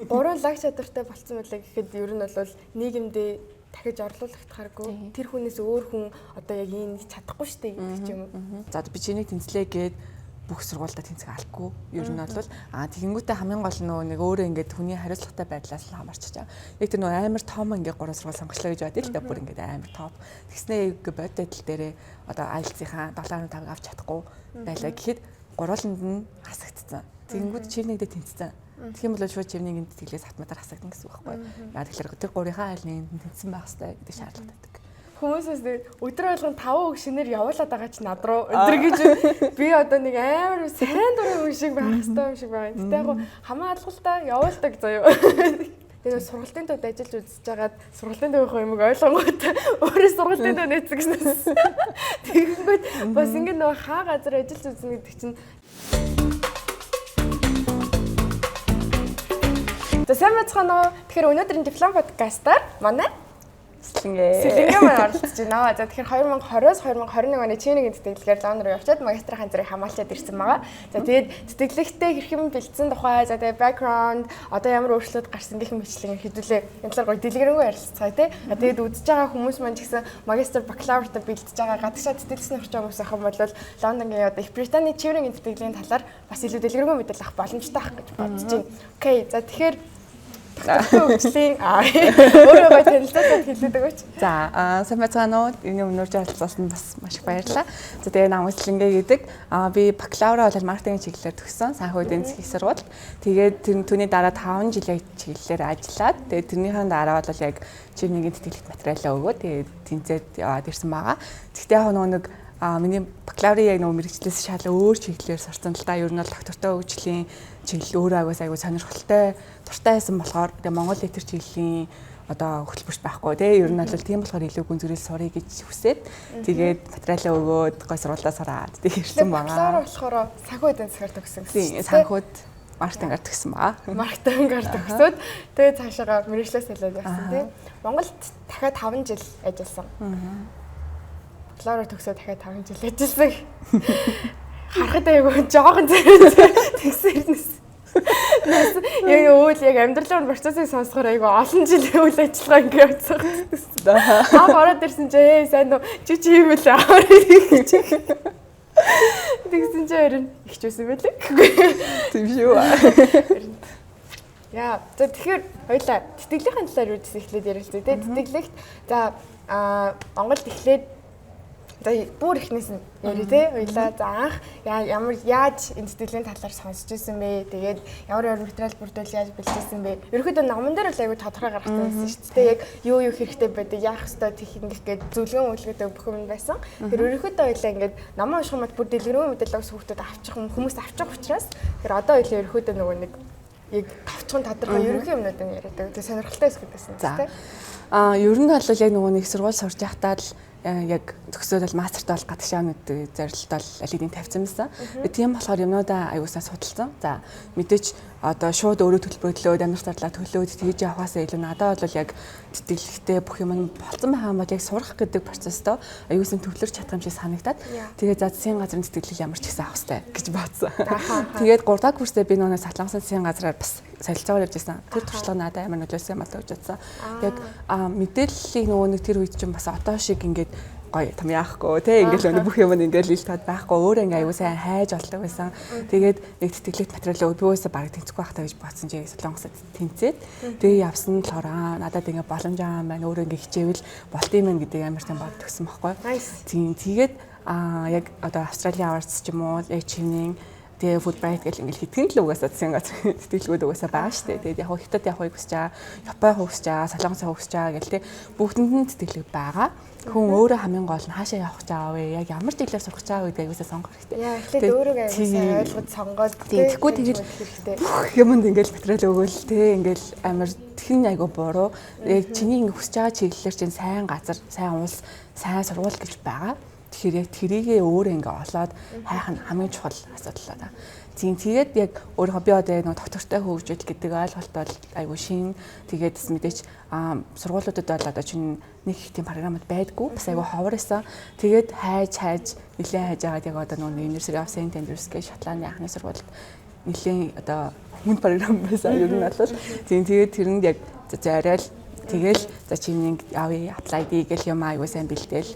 Гурван лаг чадвартай болцсон байлаа гэхэд ер нь бол нийгэмдээ дахиж орлуулагдахааргүй. Тэр хүнээс өөр хүн одоо яг ийм чадахгүй штэ гэдэг ч юм уу. За, би чиний тэнцлээ гээд бүх сургуультай тэнцэх албагүй. Ер нь бол тэгэнгүүтээ хамгийн гол нь нөгөө нэг өөрөө ингээд хүний хариуцлагатай байдлаас л хамаарч чаа. Яг тэр нөгөө амар том ингээд гурван сургууль сонгочлоо гэж бодъё л да, бүр ингээд амар топ. Тэгснээ бодит байдал дээрээ одоо IELTS-ийнхаа 7.5-ыг авч чадахгүй байлаа гэхэд гурвууланд нь хасагдсан. Тэгэнгүүт Chevening-дээ тэнцсэн. Тэгэх юм бол шууд Chevening-ийн тэтгэлээс автоматар хасагдана гэсэн үг байхгүй. Яа, тэгэхээр тэр гурийнхаа аль нэгэнд нь тэнцсэн байх хэрэгтэй гэдэг шаардлага байдаг. Хүмүүсээс өдөр болгон 5 үг шинээр явуулаад байгаа чи над руу өдөр гэж би одоо нэг амар сайн дурын хүн шиг байх хэрэгтэй юм шиг байна. Гэтэ яг хамаа алгалтай явуулдаг заяа. Тэгээ сургалтын төвд ажиллаж үзэж хагаад сургалтын төвийнхөө юмыг ойлгонгууд өөрөө сургалтын төв нээсэн гэснээс. Тэгэнгүүт бас ингэ нөгөө хаа газар ажиллаж үзнэ гэдэг чинь. За, сайн байцгаана уу? Тэгэхээр өнөөдрийн диплом подкастаар манай Сэлэнгээ. Сэлэнгээ маань оролцож байна. За, тэгэхээр 2020-оос 2021 оны Chevening тэтгэлгээр Лондон руу явчаад магистрийн зэрэг хамгаалчаад ирсэн байгаа. За, тэгээд тэтгэлэгтээ хэрхэн бэлдсэн тухай, за, тэгээд background, одоо ямар өөрчлөлт гарсан гэх мэтчлэн хэдүүлээ энэ талаар гоё дэлгэрэнгүй ярилцгаая тий. Тэгээд үзэж байгаа хүмүүс маань ч гэсэн магистр, бакалавртаа бэлдэж байгаа, гадагшаа тэтгэлсэн орч хүмүүс ах юм бол Лондонгийн, одоо Их Британий Chevening тэтгэлийн талаар бас илүү дэлгэрэнгүй мэдээлэл авах боломжтой ах гэж бодож байна. Okay, за, тэгэхээр хөгжлийн өөрөө танилцуулаад хэлээд өгөөч. За, сайн байцгаана уу? Энэ өмнө урьж оролцуулсан бас маш их баярлалаа. За, тэгээ намайг Сэлэнгэ гэдэг. Би бакалавра бол маркетинг чиглэлээр төгссөн. Санхүү эдийн засгийн их сургуульд. Тэгээд тэр түүний дараа 5 жил яг чиглэлээр ажиллаад, тэгээд тэрнийхэн дараа бол яг Chevening-ийн тэтгэлэгт материалаа өгөө. Тэгээд тэнцээд яваад ирсэн байгаа. Гэхдээ яг нөгөө нэг миний бакалаврын яг нөгөө мэргэжлээс шал өөр чиглэлээр сурсан л да. Ер нь бол доктортой хөгжлийн чиглэл өөрөө агаас айгуу сонирхолтой, дуртай байсан болохоор, тэгээ Монгол тэр чиглэлийн одоо хөтөлбөрч байхгүй тий. Ер нь бол тийм болохоор илүү гүн зүрэл сурыг гэж хүсээд, тэгээд материалаа өгөөд, гой сургуулиа сураад тэг ирсэн байгаа. Бакалавр болохоор санхүү эдийн засгаар төгссөн гэсэн. Тийм, санхүүд маркетингаар төгссөн байгаа. Маркетингаар төгсөөд тэгээд цаашаага мэргэжлээ солиод явсан тий. Монголд дахиад 5 жил ажилласан. Бакалавр төгсөөд дахиад 5 жил ажилласан. Харахад айгүй жоохон зэрэг тэгсэн ирнэс. Яг үйл яг амьдралын процессыг сонсохоор айгүй олон жил үйл ажиллагаа ингэ явцсан. Аа, ороод ирсэн чи ээ сайн уу, чи чи юм лээ аваад гэж. Тэгсэн чи харин ихч байсан байлээ. Тийм шүү. Яа, за, тэгэхээр хоёлаа тэтгэлгийн талаар юу гэсэн эхлээд ярилцъя те. Тэтгэлэгт, за, Монголд эхлээд, за, бүр эхнээс нь ярив те хоёлаа. За, анх ямар яаж энэ тэтгэлийн талаар сонсч ирсэн бэ? Тэгээд ямар ямар материал бүрдүүл, яаж бэлдээсэн бэ? Ерөнхийдөө номон дээр бол аягүй тодорхой гаргасан байсан шүү дээ. Яг юу юу хэрэгтэй байдаг, яах ёстой, тех ингэх гээд зөвлөгөө мөвлөгөөтэй бүх юм байсан. Тэр ерөнхийдөө хоёлаа ингээд номон унших юм бол бүр дэлгэрэнгүй мэдээлэл ус хүүхдүүд авчих юм, хүмүүс авчих учраас тэр одоо хоёлаа ерөнхийдөө нөгөө нэг яг товчхон тодорхой ерөнхий юмнуудыг яриад байгаа. Тэр сонирхолтой хэсэг байсан тийм. Ер нь бол яг нөгөө нэг сургууль сурж байхдаа л яг төгсөөд бол мастерт бол гадагшаа нүд зорилт бол аль хэдийн тавьсан байсан. Тийм болохоор юмнуудаа аюусаа судалсан. За, мэдээч одоо шууд өөрөө төлбөрөлөөд, амьдрах зарлаа төлөөд тэгж явахаасаа илүү надад бол яг тэтгэлэгтэй бүх юм нь болцсон байгаа юм бол яг сурах гэдэг процесстой аюусан төвлөрч чадах юм шиг санагдаад, тэгээ за, засгийн газрын тэтгэлэг ямар ч гэсэн авах хэрэгтэй гэж бодсон. Тэгээд 3 дахь курсээ би нөгөө Солонгосын засгийн газраар бас солилцоогоор явж байсан. Тэр туршлага надад амар нөлөөлсөн юм болоо гэж бодсон. Яг мэдээллийг нөгөө нэг тэр үед чинь бас одоо шиг ингээд гоё том яахгүй те, ингээл өнө бүх юм ингээл ил тод байхгүй, өөрөө ингээ аягүй сайн хайж олдог байсан. Тэгээд нэг тэтгэлэгт материал би уусаа бараг тэнцэхгүй байхтаа гэж бодсон чи Солонгосод тэнцээд тэгээ явсан нь болохоор надад ингээ боломж аа юм байна, өөрөө ингээ хичээвэл болт юм байна гэдэг амар тийм бод төгсөн байхгүй. Тийм, тэгээд яг одоо Австралийн Awards ч юм уу, яг Chevening, тэгээ Fulbright гэл ингээл хэдхэн л угаасаа засгийн газрын тэтгэлгүүд угаасаа байгаа шүү дээ. Тэгээд яг Хятад явахыг хүсэж байгаа, Япон хүсэж байгаа, Солонгос хүсэж байгаа гэл те, бүгдэнд нь тэтгэлэг байгаа. Хүн өөрөө хамгийн гол нь хаашаа явах гэж байгаа вэ? Яг ямар чиглэлээр сурах гэж байгаа гэдгийг аюусаа сонгох хэрэгтэй. Яа, эхлээд өөрийгөө аюусаа ойлгож сонгоод. Тэгэхгүй тэгэл бүх юмд ингээл материал өгөөл те, ингээл амар тэгэн айгу буруу. Яг чиний ингээ хүсэж байгаа чиглэлээр чинь сайн газар, сайн улс, сайн сургууль гэж байгаа. Тэгэхээр яг тэрийгээ өөрөө ингээ олоод хайх нь хамгийн чухал асуудал аа. Тийм, тэгээд яг өөрийнхөө би одоо яг нэг доктортой хөгжил гэдэг ойлголт бол айгу шин. Тэгээд бас мэдээч сургуулиудад бол одоо чинь нэг их тийм програмууд байдгүй. Бас айгу ховор байсан. Тэгээд хайж хайж нэлээд хайж байгаад яг одоо нөгөө University of St Andrews гэх Шотландын анхны сургуульд нэлээд одоо хүнд програм байсан ер нь бол. Тийм, тэгээд тэрэнд яг зориул тэгэл за Chevening явъя, apply дий гэл юм аягүй сайн бэлдээл,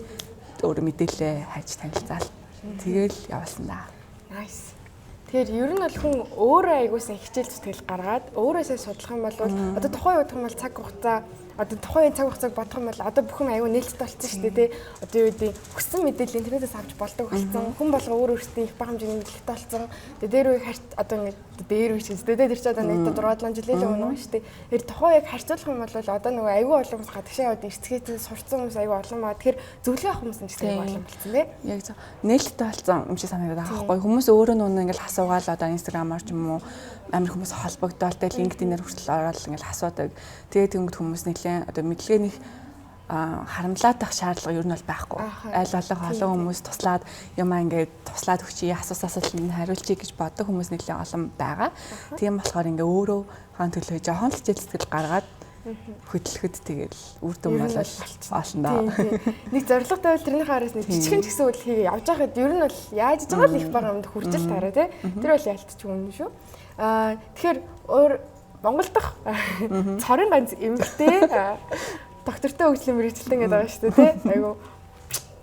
өөрөө мэдээлэлээ хайж танилцаал тэгэл явуулсан да. Nice. Тэгэхээр ер нь бол хүн өөрөө аягүй сайн хичээл зүтгэл гаргаад өөрөө сайн судлах юм бол, одоо тухайн үед юм бол цаг хугацаа, одоо тухайн цаг хугацааг бодох юм бол одоо бүх юм аягүй нээлттэй болсон шүү дээ, тий. Одоо юу гэдэг, хүссэн мэдээлэл интернетээс авч болдог болсон. Хүн болго өөр өөртөө их бага хэмжээний мэдлэгтэй болсон. Тэгээ дээр үе харьц одоо ингээд дээр үе чинь дээ, тэр чи одоо нэг 6 7 жилийн л өмнө шүү дээ. Тэр тухайн яг харьцуулах юм бол одоо нөгөө аягүй олон хүмүүс гадагшаа яваад эрцгээтэй сурцсан хүмүүс аягүй олон ба. Тэгэхээр зөвлөгөө авах хүмүүс нь ч гэсэн аягүй олон болсон, тий. Яг зөв. Нээлттэй болсон юм шиг санагдаад байгаа байхгүй. Хүмүүс өөрөө нүн ингээл асуугаал, одоо Instagram-аар ч юм уу амар хүмүүс холбогдоол, тэгэл LinkedIn-ээр хүртэл ороод ингээл асуудаг. Тэгээд тэнгүүд хүмүүс нэлээд одоо мэдлэгээ харамлаад байх шаардлага ер нь бол байхгүй. Аль болох олон хүмүүс туслаад юмаа ингээд туслаад өгчий, асуусан асуултанд хариулчих гэж боддог хүмүүс нэлээд олон байгаа. Тийм болохоор ингээ өөрөө хаан төлөө жоохон л хичээл зүтгэл гаргаад хөдлөхөд тэгэл үр дүн бол олно доо. Нэг зорилготой бол тэрнийхээ араас нэг жижигхэн ч гэсэн үйл хийгээ явж байхад ер нь бол яаж байгаа л их бага юмд хүрч л таараа, тий. Тэр бол ялтч юм шүү. Тэгэхээр өөр Монгол дахь цорын ганц эмэгтэй доктортой хөгжлийн мэргэжилтэн гэдэг байгаа шүү дээ, тий. Айгу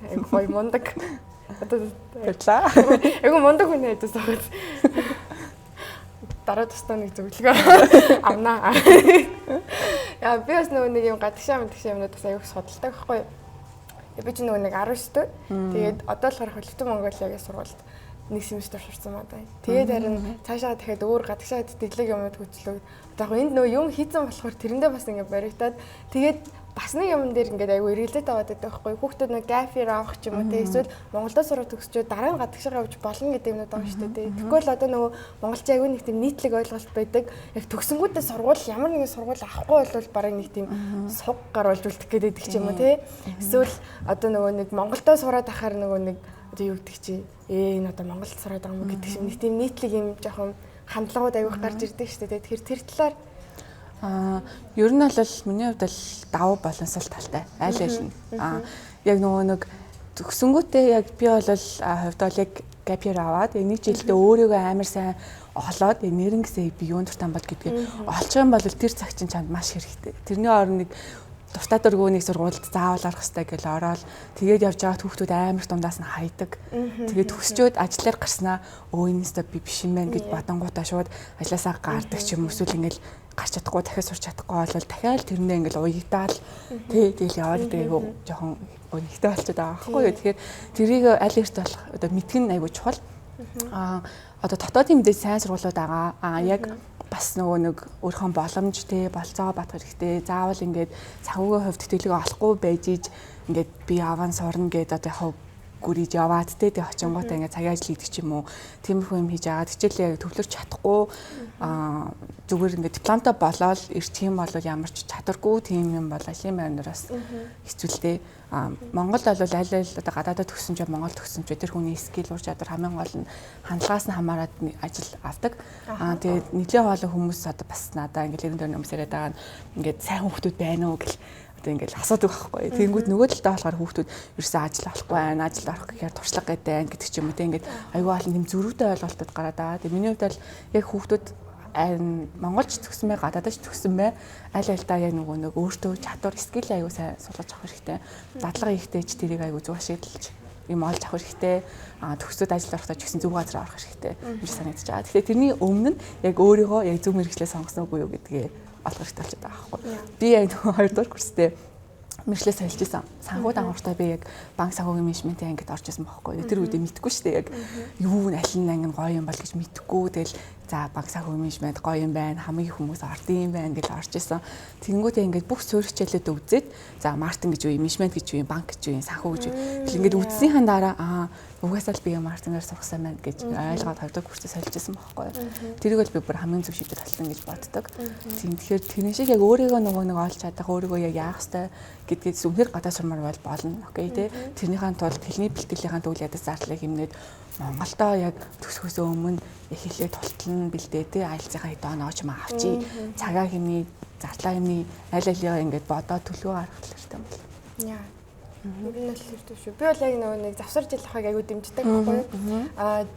айгу гоё мундаг. Одоо баярлаа. Айгу мундаг хүн хайдас байгаа. Дараа тусдаа нэг зөвлөгөө авнаа. Яа, би бас нөгөө нэг юм гадагшаа мэдгшээ юмнууд бас аягүй судалдаг байхгүй юу? Би ч нөгөө нэг 19 дөө. Тэгээд одоо л харах Литв Монголиагийн сургуульд нэг семестр сурсан маа даа. Тэгээд харин цаашаа дахиад өөр гадагшаа тэтгэлэг юмуд хөтлөө. Одоо яг энд нөгөө юм хийцэн болохоор тэрэндээ бас ингэ баригдаад, тэгээд бас нэг юм дээр ингээд айгүй эргэлзээтэй аваад байдаг байхгүй. Хүүхдүүд нэг gap year авах ч юм уу, те, эсвэл Монголдо сураад төгсчөө дараа нь гадагшаа явж болно гэдэг юмнууд байгаа шүү дээ. Тэгэхгүй л одоо нөгөө монголч айгүй нэг тийм нийтлэг ойлголт байдаг. Яг төгсөнгүүтээ сургууль, ямар нэгэн сургууль авахгүй бол бараг нэг тийм суг гаруулж үлдэх гээд байдаг ч юм уу, те. Эсвэл одоо нөгөө нэг Монголдо сураад ахаар нөгөө нэг одоо юу гэдэг чи, энэ одоо Монголд сураад байгаа юм гэдэг шиг нэг тийм нийтлэг юм жоохон хандлагууд айгүйх гарч ирдэг шүү дээ. Тэгэхээр тэр талаар Ер нь бол миний хувьд бол давуу болон сул талтай аль аль нь. Яг нөгөө нэг төгсөнгүүтээ яг би бол хувьд бол яг gap year аваад нэг жилдээ өөрийгөө амар сайн олоод нэрнгэсээ би юун дуртай бол гэдгийг олчих юм бол тэр цаг чинь чамд маш хэрэгтэй. Тэрний орон нэг дуртай дургүй нэг сургуульд заавал орох хэрэгтэй гэж ороод тэгээд явж байгаа хүүхдүүд амар дундаас нь хайдаг. Тэгээд төгсчөөд ажиллаар гарснаа өө энэ би биш юм байна гэж бодонгуудаа шууд ажилласаа гардаг ч юм, эсвэл ингээл гарч чадахгүй, дахиад сурч чадахгүй бол дахиад тэрнээ ингээл уягдаал, тий, тэгэл яваад идэг, айгу жоохон нэгтэй болчиход байгаа байхгүй юу. Тэгэхээр тэрийг аль эрт болох одоо мэдэх нь айгу чухал. Одоо дотоодын мэдээж сайн сургуулиуд байгаа. Яг бас нөгөө нэг өөрийнхөө боломж, те, болцоо батах хэрэгтэй. Заавал ингээд санхүүгийн хувьд тэтгэлэг олохгүй байж иж ингээд би аван сурна гэдээ одоо яг гүрийж яваад, те, тэг очингуудаа ингээд цагийн ажил хийдэг ч юм уу, тиймэрхүү юм хийж агаад хичээлээ яг төвлөрч чадахгүй, зүгээр ингээд дипломтой болоод ирчих юм бол ямар ч чадваргүй тийм юм бол ажлын байран дээр бас хэцүү л дээ. Монгол бол аль аль одоо гадаадад төгссөн ч, Монгол төгссөн ч тэр хүний skill, ур чадвар, хамгийн гол нь хандлагаас нь хамаарат ажил авдаг. Тэгээд нэлээд олон хүмүүс одоо бас надаа ингээд эрен дөрөн хүмүүс яриад байгаа нь ингээд сайн хүүхдүүд байна уу гэл одоо ингээл асуудаг байхгүй. Тэнгүүд нөгөө талдаа болохоор хүүхдүүд ерөөсөө ажил олохгүй байна, ажил орох гэхээр туршлага гэдэг гэдэг ч юм уу, те, ингээд аюул олон тийм зөрүүтэй ойлголтууд гараад байгаа. Тэгээ миний хувьд бол яг хүүхдүүд Монголч төгсөн бай, гадаадч төгсөн бай, аль альдаа яг нөгөө нэг өөртөө чадвар, skill аюу сайн суулгаж авах хэрэгтэй. Дадлага хийхдээ ч тэрийг аюу зөв ашиглаж юм олж авах хэрэгтэй. Төгсөөд ажил орохдоо ч гэсэн зөв газар орох хэрэгтэй гэж санагдаж байгаа. Тэгэхээр тэрний өмнө нь яг өөрийгөө яг зөв мэргэжлээ сонгосон үгүй юу гэдгээ олох хэрэгтэй болчиход байгаа байхгүй. Би яг нөгөө хоёрдугаар курстэй мэргэжлээ сольж исэн. Санхүү дангууртаа би яг банк санхүүгийн менежментийн ангид орж исэн байхгүй. Тэр үедээ мэдэхгүй шүү дээ. Яг юу нь аль нь анги нь гоё юм бол гэж мэдэхгүй. Тэгэл за банк санхүүгийн менежмент гоё юм байна. Хамгийн хүмүүс орд юм байна гэж орж исэн. Тэнгүүтээ ингээд бүх суурь хичээлүүд үзээд, за маркетинг гэж юу юм, менежмент гэж юу юм, банк гэж юу юм, санхүү гэж юу. Тэгэл ингээд үзсийнхаа дараа угаасаа л би маркетингаар сургасан байна гэж ойлгоод хоёр дахь курсээ сольж исэн байхгүй. Тэрийг бол би бүр хамгийн зөв шийдэл болсон гэж боддог. Тийм, тэгэхээр тэрэн шиг яг өөрийгөө нөгөө нэг олж чадах, өөрийгөө яг яах ёстой гэдгээс үнэхээр гадаа сурмаар бол болно. Окей, тий. Тэрнийхэн тулд хэлний бэлтгэлийнхаа тул ядаж зарлыг хэмнээд Монголдоо яг төсөхөөсөө өмнө яг хэлээ тултлан бэлдээ, тий, IELTS-ийн хэд оноо ч юм авчи, цагаа хэмнээ, зардлаа хэмнээ, аль алиа ингээд бодоод төлөвлөгөө гаргах хэрэгтэй юм байна. Яа. Ер нь л тэр шүү. Би бол яг нөгөө нэг завсар жил авахыг айгүй дэмждэг байхгүй юу?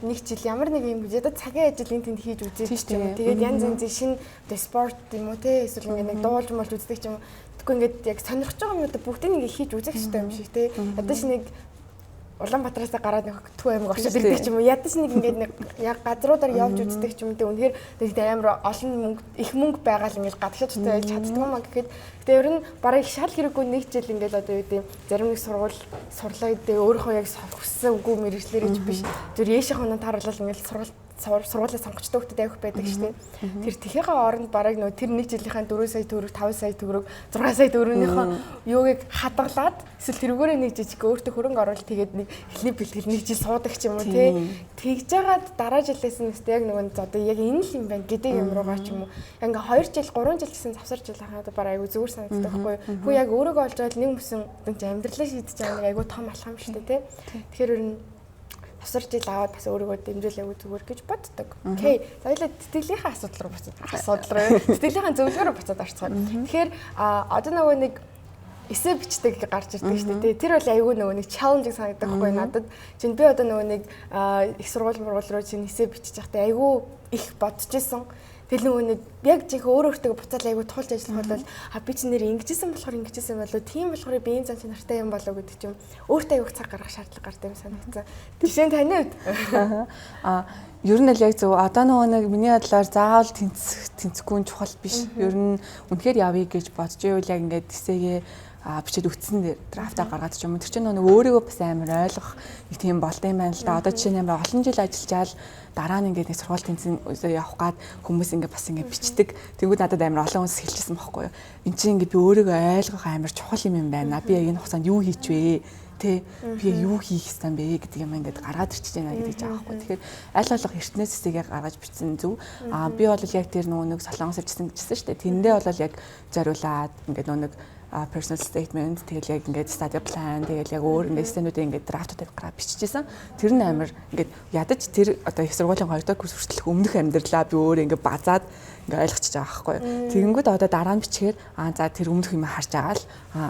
Нэг жил ямар нэг юм ядаж цагийн ажил энэ тэнд хийж үзээд ч юм уу. Тэгээд янз янзын шинэ одоо спорт юм уу те, эсвэл ингээд нэг дуулж молж үздэг ч юм уу. Тэгэхгүй ингээд яг сонирхож байгаа юмудаа бүгдийг ингээд хийж үзэх хэрэгтэй юм шиг те. Ядаж нэг Улаанбаатараас гараад нэг Төв аймаг очиж ирдэг ч юм уу. Ядаж нэг ингээд нэг яг газруудаар явж үздэг ч юм уу. Тэг үнэхээр тэг амар олон мөнгө, их мөнгө байгаа л ингээд гадагшаа тутаа байж чаддгүй маа гэхэд. Гэтэ ер нь бараг их шал хэрэггүй нэг жил ингээд одоо юу гэдэг зарим нэг сургууль сурлаа гэдэг өөрийнхөө яг хүссэн үгүй мэрэгчлэрэж биш. Зүр ээшийн хоног тааруулал ингээд сургуулаа сонгочтой хүмүүс авих байдаг шүү дээ. Тэр тэхийнхээ оронд бараг нөө тэр нэг жилийнхаа 4 сая төгрөг, 5 сая төгрөг, 6 сая төгрөгнийхөө юугийг хадгалаад эсвэл тэрүүгээрээ нэг жижиг өөртөө хөрөнгө оруулалт хийгээд нэг эхний бэлтгэл нэг жил суудаг ч юм уу тий. Тэгж жагаад дараа жилээс нь яг нөгөө одоо яг энэ л юм байна гэдэг юм руугаа ч юм уу. Ингээ 2 жил, 3 жил гэсэн завсар жил хахад бараг айгүй зүгээр санагддаг байхгүй юу. Хүү яг өөрийгөө олж аваад нэг мөсөн амьдралаа шийдэж байгаа нэг айгүй том алхам шүү дээ тий. Тэгэхээр ер нь завсар жил аваад бас өөрийгөө дэмжүүл айгүй зүгээр гэж боддог. Окей. За хоёлаа тэтгэлийнхээ асуудал руу буцаад асуудал руу тэтгэлийнхээ зөвлөгөө рүү буцаад орцгоо. Тэгэхээр одоо нөгөө нэг эсээ бичдэг гарч ирдэг шүү дээ. Тэр бол айгүй нөгөө нэг challenge санагдах байхгүй надад. Чинь би одоо нөгөө нэг их сургууль мургуул руу чинь эсээ бичиж байхдаа айгүй их бодож исэн. Тэр нөгөө нэг яг жинхэнэ өөр өөртөө буцаал айгүй тулж ажиллах бол а би чинь нэр ингэжсэн болохоор ингэжсэн болоо, тийм болохоор би энэ зан чанартай юм болоо гэдэг чинь өөртөө айгүй цаг гаргах шаардлага гардаг юм санагдсан. Жишээ нь таны хувьд ер нь л яг зөв. Одоо нөгөө нэг миний бодлоор заавал тэнцэхгүй нь чухал биш. Ер нь үнэхээр явъя гэж бодож ивэл яг ингээд эсээгээ бичээд үтсэн дээр драфтаа гаргаад ч юм уу. Тэр чинь нөгөө өөрийгөө бас амар ойлгох нэг тийм болд юм байна л да. Одоо жишээ нь амар олон жил ажиллажаал дараа нь ингээд нэг сургууль тэнцэн явах гад хүмүүс ингээд бас ингээд бичдэг. Тэнгүүд надад амар олон хүмүүс хэлчихсэн байхгүй юу. Энд чинь ингээд би өөрийгөө ойлгох амар чухал юм байна. Би яг энэ хугацаанд юу хийч вэ? Тэ би юу хийх ёстой бэ гэдэг юм ингээд гаргаад ирчихэж байна гэдэг жаа байхгүй. Тэгэхээр аль болох эртнээс эсэгээ гаргаж бичсэн зөв. Би бол яг тэр нөгөө нэг Солонгос явжсэн гэжсэн шүү дээ. Тэндээ бол яг зориулаад ингээд нөгөө нэг personal statement, тэгэл яг ингээд study plan, тэгэл яг өөр ингээд эссенүүдээ ингээд драфтуудыг гараад биччихсэн. Тэр нь амар ингээд ядаж тэр одоо их сургуулийн 2 дахь курс хүртэлх өмнөх амьдралаа би өөр ингээд базаад ингээд ойлгочихж байгаа байхгүй юу. Тэгэнгүүт одоо дараа нь бичгээр за тэр өмнөх юм харж байгаа л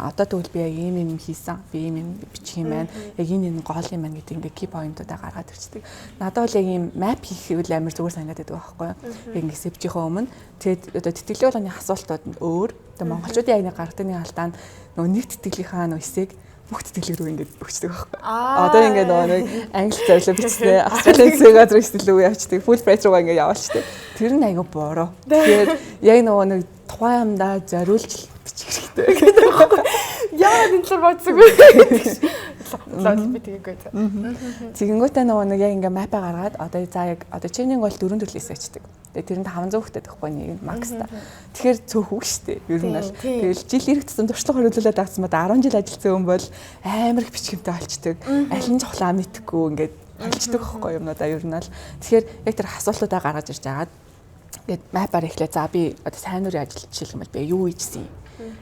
одоо тэгвэл би яг ийм юм хийсэн, би ийм юм бичих юм байна. Яг энэ гол юм байна гэдэг ингээд key point-уудаа гаргаад ирчихдэг. Надад бол яг ийм map хийх үйл амар зүгээр санагдаад байдаг байхгүй юу. Яг ингээд сэвжийнхээ өмнө тэгээд одоо тэтгэлэг болгоны асуултууд нь өөр. Тэгээ монголчуудын яг нэг гаргадаг нэг алдаа нь нөгөө нэг тэтгэлгийнхаа нөгөө эсээг бүх тэтгэлэг рүү ингээд өгчдөг байхгүй. Одоо ингээд нөгөө нэг англи зорилго бичснэ, Австралийн эсээг газар эсэл рүү явчихдаг, Fulbright руугаа ингээд явуулчихдаг. Тэр нь айгүй буруу. Тэгэхээр яг нөгөө нэг тухайн юмдаа зориулж бичих хэрэгтэй гэдэг байхгүй. Яагаад энэ талаар бодсонгүй. Лол би тэгээгүй. Тэгэнгүүтээ нөгөө нэг яг ингээ map аа гаргаад одоо за яг одоо чиний бол дөрвөн төрлийн эсэ бичдэг. Тэгээ тэрэнд 500 хүүхдээ байхгүй нэг max та. Тэгэхээр цөөх үг шүү дээ. Ер нь бол тэгэл жил ирэх тусам туршлага хориглуулад авсан ба 10 жил ажилласан хүн бол амар их бичгэмтэй болчдөг. Аль нь чухлаа мэдэхгүй ингээд болчдөг байхгүй юмнуудаа ер нь бол. Тэгэхээр яг тэр асуултуудаа гаргаж ирж агаад ингээд map аар эхлээ. За би одоо сайн дурын ажил жишээлх юм бол би юу хийжсэн юм.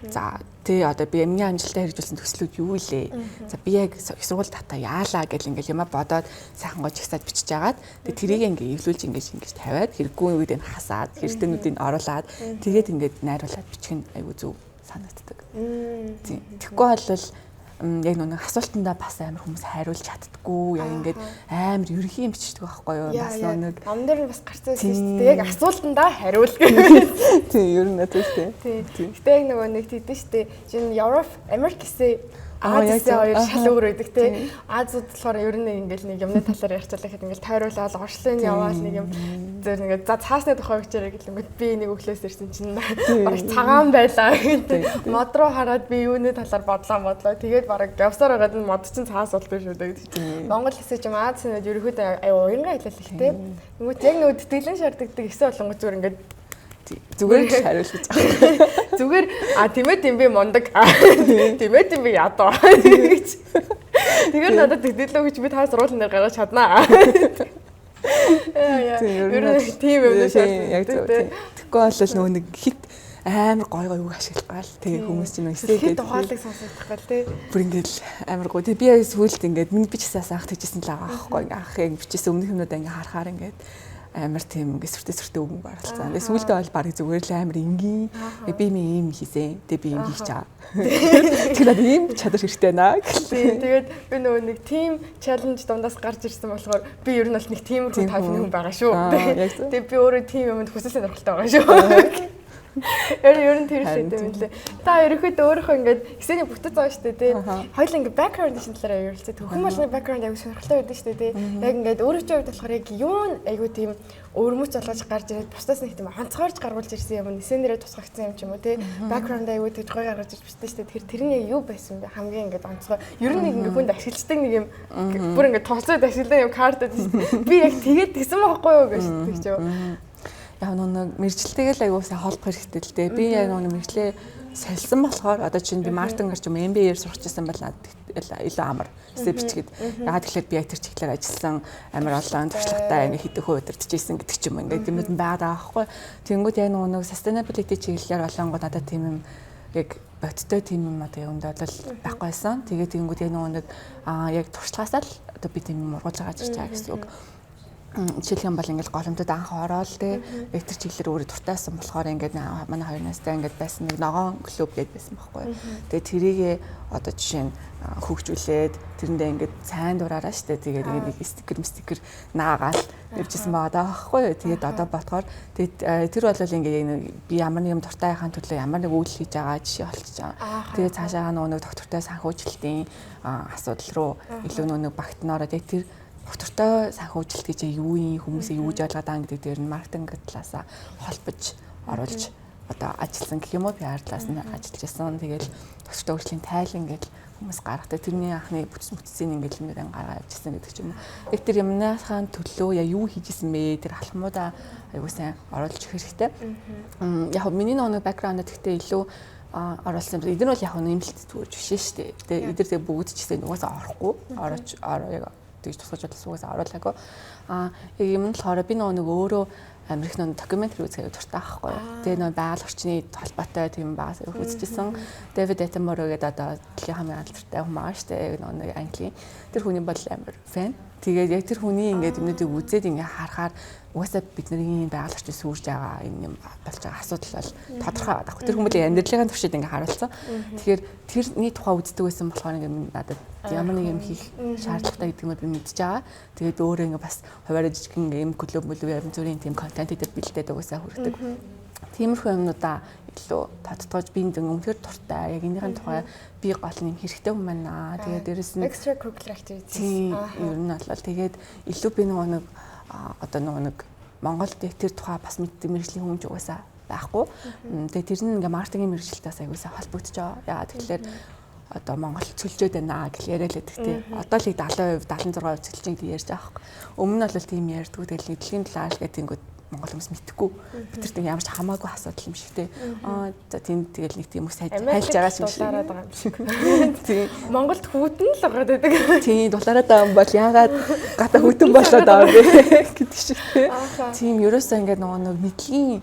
За тий одоо би миний амжилттай хэрэгжүүлсэн төслүүд юу илээ. За би яг их сургууль татаа яалаа гэл ингээл юма бодоод сайхан гоо жигсаад бичиж агаад тэгээ тэрийг ингээ эвлүүлж ингэж тавиад хэрэггүй үед нь хасаад хэрэгтэнүүдийг оруулаад тэгээд ингээд найруулад бичих нь айгүй зөв санагддаг. Тийм. Тэгэхгүй бол яг нүг асуултандаа бас амар хүмүүс хариулж чаддггүй яг ингээд амар ерөнхий юм бичдэг байхгүй юу, бас нэг ном дээр нь бас гарсан байсан шүү дээ, яг асуултандаа хариул гэх. Тийм, ер нь тийм тийм. Гэтэ яг нөгөө нэг тэгдэж шүү дээ, чинь Европ, Америк гэсэн Аз гэсэн хоёр шал өөр байдаг тий. Азууд болохоор ер нь ингээл нэг юмны талаар ярьцлаа гэхэд ингээл тойруулаад оршлын яваал нэг юм зөв ингээд за цаасны тухай бичээрэй гэлэнгүүт би нэг өглөөс ирсэн чинь бараг цагаан байлаа гэдэг. Мод руу хараад би юуны талаар бодлоо тэгээд бараг явсаар байгаад нь мод чинь цаас болдог шүү дээ гэдэг. Монгол хэсэг юм Аз сэнэд ерөнхийдөө аюу уянга хэлэл их тий. Тэнгүүт яг нөгөө тэтгэлийн шаардлагатай эсэ болонгоо зүгээр ингээд зүгээр л хариулж байгаа. Зүгээр а тэмээ тийм би мундаг. Тэмээ тийм би ядуу гэж. Тэгэхээр надад тэтгэлээ гэж би та сургуулийн дээр гаргаж чаднаа. Яа. Ер нь тийм юм шаардлагатай. Яг зөв. Тэгэхгүй бол нөгөө нэг хит амар гой гой үг ашиглах гал. Тэгээ хүмүүс чинь эсээ гээд ухаалаг сонсогдох гал тий. Бүр ингээл амар гой. Тэгээ би яг сүүлд ингээд минь би ч гэсэн анх тэгжсэн л байгаа аахгүй. Ингээ анх яг бичсэн өмнөх юмнуудаа ингээ харахаар ингээд Амар тийм ингээ сүртэй сүртэй үг баралцсан. Тэгээ сүүлдээ бол барыг зүгээр л амар энгийн. Би ийм хийсэн. Тэгээ би ийм хийж байгаа. Тэгэхээр надад ийм чадвар хэрэгтэй наа гэл. Тэгээд би нөгөө нэг team challenge дундаас гарч ирсэн болохоор би ер нь бол нэг тиймэрхүү type хүн байгаа шүү. Тэгээ би өөрөө team юмд хүсэл сонирхолтой байгаа шүү. Ер нь тэр шиг юм лээ. Та ерөнхийдөө өөрийнхөө ингээд эсэний бүтэц байгаа шүү дээ, тий. Хоёул ингээд background шин талаар ярилцээ. Хүн болгоны background аягүй сонирхолтой байдаг шүү дээ, тий. Яг ингээд өөрийнхөө хувьд болохоор яг юу аягүй тийм өвөрмөц болгож гарч ирээд бусдаас нэг тийм онцгойрж гаргуулж ирсэн юм эсэнээрээ тусгагдсан юм ч юм уу, тий. Background аягүй тэгж гой гаргаж ирж бичдэг шүү дээ. Тэгэхээр тэр нь яг юу байсан бэ? Хамгийн ингээд онцгой. Ер нь нэг ингээд хүнд ашигладаг нэг юм бүр ингээд тооцоод ашигладаг юм карт байдаг шүү дээ. Би яг тэгээд тэгсэн байхгүй юу гэж тэгч юу. Яг нэг мэргэжилтэйгээ л аягүй сайн холбох хэрэгтэй л дээ. Би яг нэг мэргэжлээ солисон болохоор одоо чинь би маркетингээр ч юм MBA-ээр сурч ирсэн бол надад илүү амар эсээ бичгээд. Яагаад тэгэхээр би яг тэр чиглэлээр ажилласан, амар олон туршлагатай, ингээ хэдэн хувь удирдах гэдэг ч юм, ингээ юмуд нь байгаад байгаа байхгүй. Тэнгүүд яг нэг sustainability чиглэлээр болонгоо надад тийм юм яг бодиттой тийм юм одоо юунд бол байхгүйсэн. Тэгээд тэгэнгүүт яг нөгөө нэг яг туршлагаасаа л одоо би тийм юм ургуулж байгаа гэж байгаа гэсэн үг. Жишээлх юм бол ингээл голомтод анх ороод те, яг тэр чиглэлээр өөрөө дуртайсан болохоор ингээд манай хоёр настай ингээд байсан нэг ногоон клуб гээд байсан байхгүй. Тэгээ тэрийгэ одоо жишээ нь хөгжүүлээд тэрэндээ ингээд сайн дураараа штэ, тэгээд ингээд нэг стикер стикер наагаал явжсэн байгаа даа байхгүй. Тэгээд одоо бодохоор тэгээд тэр бол ингээд би ямар нэг юм дуртай байхын төлөө ямар нэг үйлдэл хийж байгаа жишээ болчихж байгаа. Тэгээд цаашаа нөгөө нэг доктортой санхүүжилтийн асуудал руу илүү нөгөө нэг багтнараа яг тэр доктортой санхүүжилт гэж юу юм, хүмүүсийг юу гэж ойлгоод байгаа гэдэг дээр нь маркетинг талаасаа холбож оруулж одоо ажилласан гэх юм уу, PR талаас нь ажиллаж байсан. Тэгэл доктортой хөгжлийн тайлан гэж хүмүүс гаргадаг. Тэрний анхны бүтц бүтцийг ингээл юм гаргаа явуулсан гэдэг ч юм уу. Яг тэр юмныхаа төлөө яа юу хийж исэн бэ? Тэр алхмуудаа аягүй сайн оруулж өгөх хэрэгтэй. Яг миний нэг background гэхдээ илүү оруулсан. Эдгээр бол яг нэмэлт зүгээр биш шүү дээ. Тэгээ эдгээр тэгээ бүгд ч гэсэн угаасаа орохгүй. Орож яг тэгж тусгаж бодлоо угаасаа оруулаагүй. Яг юм нь болохоор би нөгөө нэг өөрөө амар их нөгөө documentary үзэх дуртай байхгүй юу. Тэгээ нөгөө байгаль орчны холбоотой тийм багаас үзчихсэн. Дэвид Attenborough гэдэг одоо дэлхийн хамгийн алдартай хүн байгаа шүү дээ. Нөгөө нэг Английн. Тэр хүний бол амар fan. Тэгээд яг тэр хүний ингээд юмнуудыг үзээд ингээд харахаар угаасаа бидний байгаль орчин сүйрж байгаа энэ юм болж байгаа асуудал бол тодорхой байгаа. Тэр хүмүүс амьдралын туршид ингээд харуулсан. Тэгэхээр тэрний тухай үздэг байсан болохоор ингээд надад ямар нэг юм хийх шаардлагатай гэдэг нь би мэдж байгаа. Тэгээд өөрөө ингээд бас хуваараа жижигхэн юм клуб мөлөв янз бүрийн тийм контент дээр бэлдээд угаасаа хүрдэг. Тиймэрхүү юмнуудаа илүү тодтогч би энд үнэхээр дуртай. Яг энийхэн тухай би гол нь хэрэгтэй юм байна. Тэгээд дээрэс нь extra curricular activities. Ер нь бол тэгээд илүү би нөгөө нэг одоо нөгөө нэг Монголд яг тэр тухай бас мэддэг мэргэжлийн хүн ч угаасаа байхгүй. Тэгээд тэр нь ингээ маркетингийн мэргэжилтээс аягүй сайн холбогдож байгаа. Яагаад тэгэхээр одоо Монгол цөлжөөд байна гэж яриа л байдаг тий. Одоо л 70%, 76% цөлжин гэж ярьж байгаа байхгүй. Өмнө нь бол тийм ярьдгүй. Тэгэл нийтлэгийн талаар л гэдэг ингэдэг Монгол хүмүүс мэдэхгүй. Бид нар тийм ямар ч хамаагүй асуудал юм шиг те. За тийм, тэгэл нэг тийм ус хайлж байгаа юм шиг. Дулаараад байгаа юм шиг. Тийм. Монголд хүйтэн л гараад байдаг. Тийм, дулаараад байгаа юм бол яагаад гата хүйтэн болоод байгаа юм бэ гэдэг шиг те. Тийм, ерөөсөө ингээд нөгөө нэг мэдлэгийн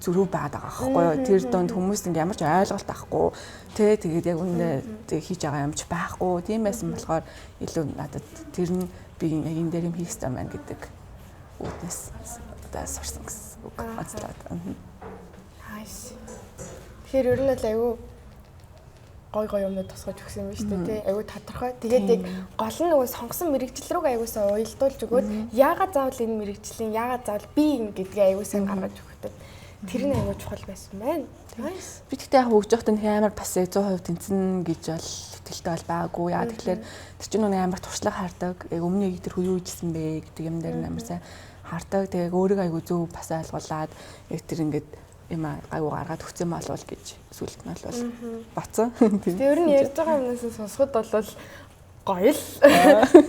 зөрүү байгаад байгаа байхгүй юу. Тэр дунд хүмүүс ингээ ямар ч ойлголт авахгүй тэ, тэгээд яг үнэндээ хийж байгаа юм ч байхгүй. Тийм байсан болохоор илүү надад тэр нь би яг энэ дээр юм хийх ёстой байна гэдэг үүднээс одоо сурсан гэсэн үг онцлоод. Nice. Тэгэхээр ер нь бол аюу гой гой юмнууд тусгаж өгсөн юм шүү дээ, тий. Аюу тодорхой. Тэгээд яг гол нь нөгөө сонгосон мэргэжил рүү аюусаа уялдуулж өгөөд яагаад заавал энэ мэргэжлийн, яагаад заавал би энэ гэдгээ аюу сайн гаргаж өгдөг. Тэр нь аюу чухал байсан байна. Nice. Би тэгтээ яг хөгжиж байхдаа нэг амар бас 100% тэнцэн гэж бол итгэлтэй бол байгаагүй. Яа тэгэхээр тэр чинь нэг амар туршлага хардаг. Яг өмнө яг тэр хүн юу хийжсэн бэ гэдэг юм дээр нь амар сайн хардаг. Тэгээ өөрийгөө аягүй зөв бас ойлгуулад яг тэр ингээд юм гайгүй гаргаад өгсөн болов гэж сүлд нь бол батсан. Тэгээ ер нь ярьж байгаа юмнаас сонсоход бол гоё л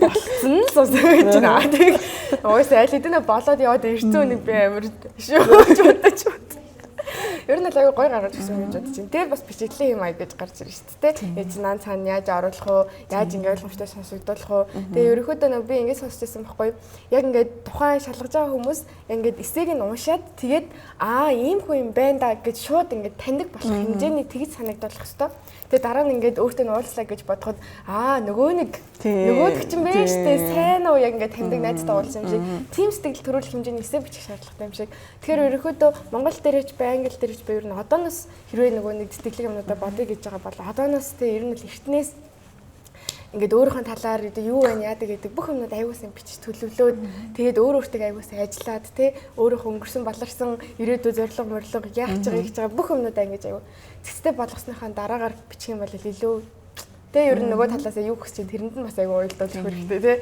болцсон л сонсож байна. Тэг угаасаа аль хэдийнэ болоод яваад ирсэн үнийг би амар шүү бодож бод. Ер нь л аягүй гой гаргаж ирсэн гэж бодож байна. Тэр бас бичигдлийн юм аяг гэж гарч ирж шүү дээ. Яаж наан цаана яаж оруулах уу? Яаж ингэ ойлгомжтой сонсогдуулах уу? Тэгээ ерөнхийдөө нэг би ингэ сонсч байсан байхгүй юу? Яг ингээд тухайн шалгаж байгаа хүмүүс ингээд эсээг нь уншаад тэгээд аа ийм хүн юм байна да гэж шууд ингээд таньдаг болох хэмжээний тэгж санагдуулах хэвээр. Тэгээ дараа нь ингээд өөртөө нь уулзлаа гэж бодоход аа нөгөө нэг нөгөөдөг чинь бэ штэ сайн уу яг ингээд таньдаг найзтай уулзсан юм шиг тийм сэтгэл төрүүлэх хэмжээний эсэ бичих шаардлагатай юм шиг. Тэгэхээр ерөнхийдөө Монгол дээрээч бай, англи дээрээч бай ер нь одооноос хэрвээ нөгөө нэг сэтгэлэг юмнуудаа бодъё гэж байгаа бол одооноос те ер нь л эртнээс ингээд өөрийнхөө талаар одоо юу байна яадаг гэдэг бүх юмнууд аягүй сайн бичиж төлөвлөөд тэгээд өөр өөртөө аягүй сайн ажиллаад те өөрийнхөө өнгөрсөн баларсан ирээдүй зорилго морлого яах гэж байгаа хийж байгаа бүх юмнуудаа ингэж аягүй цэгцтэй болгосныхаа дараагаар бичих юм бол илүү те ер нь нөгөө талаас юу хүсэж чинь тэрэнд нь бас аягүй уялдуулах хэрэгтэй те.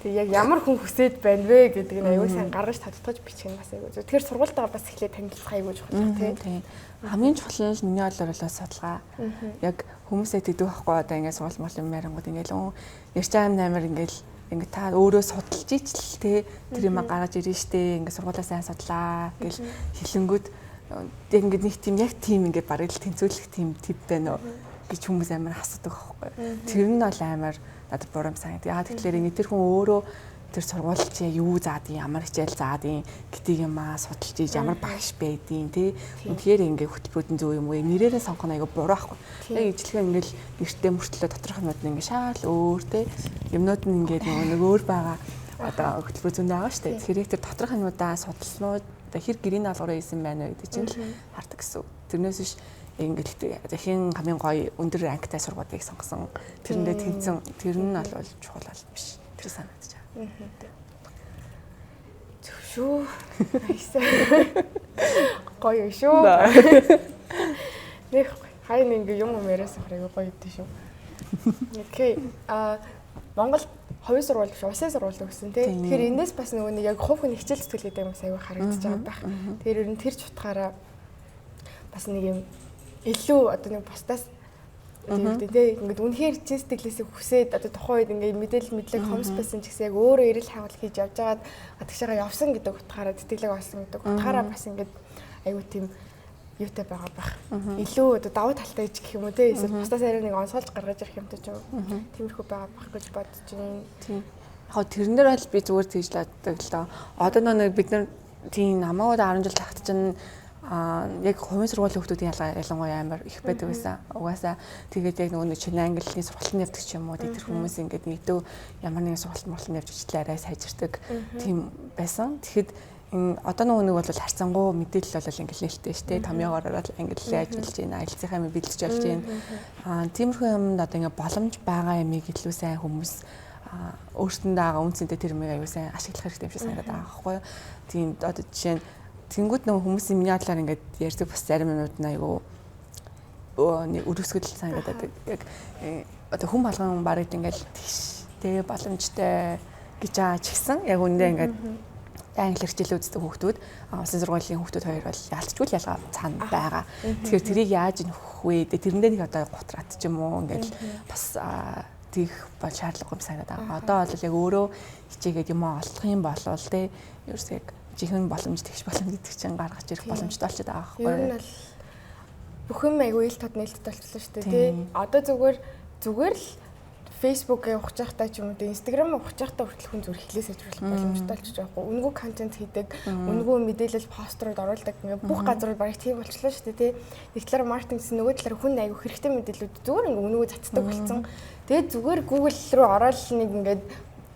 Тэг яг ямар хүн хүсээд байна вэ гэдэг нь аягүй сайн гаргаж тодтогч бичих нь бас аягүй зөв. Тэгэхээр сургуультайгаа бас эхлээд танилцах аягүй чухал те. Хамгийн чухал нь миний бодлоор бол судалгаа. Яг хүмүүсээ тэгдэг байхгүй одоо ингээд сургууль мол юм ярингууд ингээд ярьж байгаа юм амар ингээд ингээд та өөрөө судалж ичл те тэр юм гаргаж ирнэ штэ ингээд сургуулаа сайн судлаа гэл хэлэнгүүд яг ингээд нэг тийм яг тийм ингээд бараг л тэнцвүүлэх тийм тип байна уу гэж хүмүүс амар асуудаг байхгүй. Тэр нь бол амар надад буруу санагд. Яагаад тэгэхээр ингээд тэр хүн өөрөө тэр сургууль чи юу заадیں، ямар хичээл заадیں гэдгийг юм аа судалж ийж ямар багш байдیں، тий. Үнэхээр ингээ хөтөлбөрүүд нь зөв юм уу? Нэрээрээ сонгох нь айгүй буруу байхгүй. Яг ижлэхэн ингээл нэртэй мөртлөө доторх юмуд нь ингээ шаал өөр тий. Юмнууд нь ингээ нөгөө нэг өөр байгаа одоо хөтөлбөр зөндөө байгаа шүү дээ. Тэгэхээр яг тэр доторх юмудаа судалсан уу? Одоо хэр гэрийн даалгавраа хийсэн байна вэ гэдэг чинь л хардаг гэсэн. Тэрнээс биш ингээд хин хамгийн гоё өндөр ангитай сургуулийг сонгосон. Тэрэндээ тэнцэн тэр нь бол чухал бол биш. Тэр санагдаж байна. Зөв шүү. Айсаа. Гоё шүү. Нэг хайн ингээ юм яриасан хэрэг гоё өгдөө шүү. Окей. А Монгол хувийн сургууль биш улсын сургууль гэсэн тий. Тэгэхээр эндээс бас нөгөө нэг яг хувь хүн хичээл зүтгэл гэдэг юм бас аягүй харагдаж байгаа байх. Тэгэхээр ер нь тэр ч утгаараа бас нэг юм илүү одоо нэг бусдаас тийм тий ингээд үнэхээр чин сэтгэлээсээ хүсээд одоо тухайн үед ингээд мэдээлэл мэдлэг хомс байсан ч гэсэн яг өөрөө эрэл хайгуул хийж явж байгаад гадагшаага явсан гэдэг утгаараа тэтгэлэг олсон гэдэг утгаараа бас ингээд айгүй тийм юутай байгаа бах. Илүү одоо давуу талтай гэж гэх юм уу тий эсвэл бусдаас арай нэг онцгойлж гаргаж ирэх юмтай ч юм. Тиймэрхүү байгаа бах гэж бодож байна. Тийм. Яг тэрэн дээр бол би зүгээр тэгж л боддог л доо. Одоо нэг бид нар тийм намайг 10 жил тахт чинь яг хувийн сургуулийн хүүхдүүдийн ялгаа ялангуяа амар их байдаг байсан. Угаасаа тэгээд яг нөгөө нэг чинь английн сургалтанд явдаг ч юм уу тэр хүмүүс ингээд нэгдөө ямар нэгэн сургалт муралтанд явж ичлээ арай сайжирдаг тийм байсан. Тэгэхэд одоо нөгөө нэг бол харьцангуй мэдээлэл бол англи хэлтэй шүү дээ. Томьёогоор ороод англи хэлээ ажиллаж байна, аялцынхаа юм бэлдэж болж байна. Тиймэрхүү юмд одоо ингээд боломж байгаа юмыг илүү сайн хүмүүс өөрсөндөө байгаа үнцэнтэй тэр юмыг аюу сайн ашиглах хэрэгтэй юм шиг санагдаад байгаа байхгүй юу. Тийм одоо жишээ нь тэнгууд нөгөө хүмүүсийн миний бодлоор ингээд ярьдаг бас зарим юмнууд нь айгүй нэг өрөсгөл санагдаад байдаг. Яг одоо хүн болгон барыг ингээд тэгш тэгээ боломжтой гэж байгаа ч гэсэн яг үүндээ ингээд англи хичээлээ үздэг хүүхдүүд улсын сургуулийн хүүхдүүд хоёр бол ялцчгүй л ялгаа цаана байгаа. Тэгэхээр тэрийг яаж нөхөх вэ? Тэрэндээ нэг одоо гутрат ч юм уу ингээд бас тийх бол шаардлагагүй юм санагдаад байгаа. Одоо бол яг өөрөө хичээгээд юм олох юм болвол те ерөөсөө яг жинхэнэ боломж тэгш боломж гэдэг чинь гаргаж ирэх боломжтой болчиход байгаа байхгүй юу? Ер нь бол бүх юм айгүй ил тод нээлттэй болчихлоо шүү дээ тий. Одоо зүгээр л Facebook-ыг ухаж байхдаа ч юм уу Instagram-ыг ухаж байхдаа хүртэл хүн зүгээр хэлээ сайжруулах боломжтой болчихж байгаа байхгүй. Үнэгүй контент хийдэг, үнэгүй мэдээлэл пострууд оруулдаг ингээ бүх газар бараг тийм болчихлоо шүү дээ тий. Нэг талаар маркетинг гэсэн нөгөө талаар хүн айгүй хэрэгтэй мэдээлэлүүд зүгээр ингээ үнэгүй цацдаг болсон. Тэгээд зүгээр Google руу ороод нэг ингээд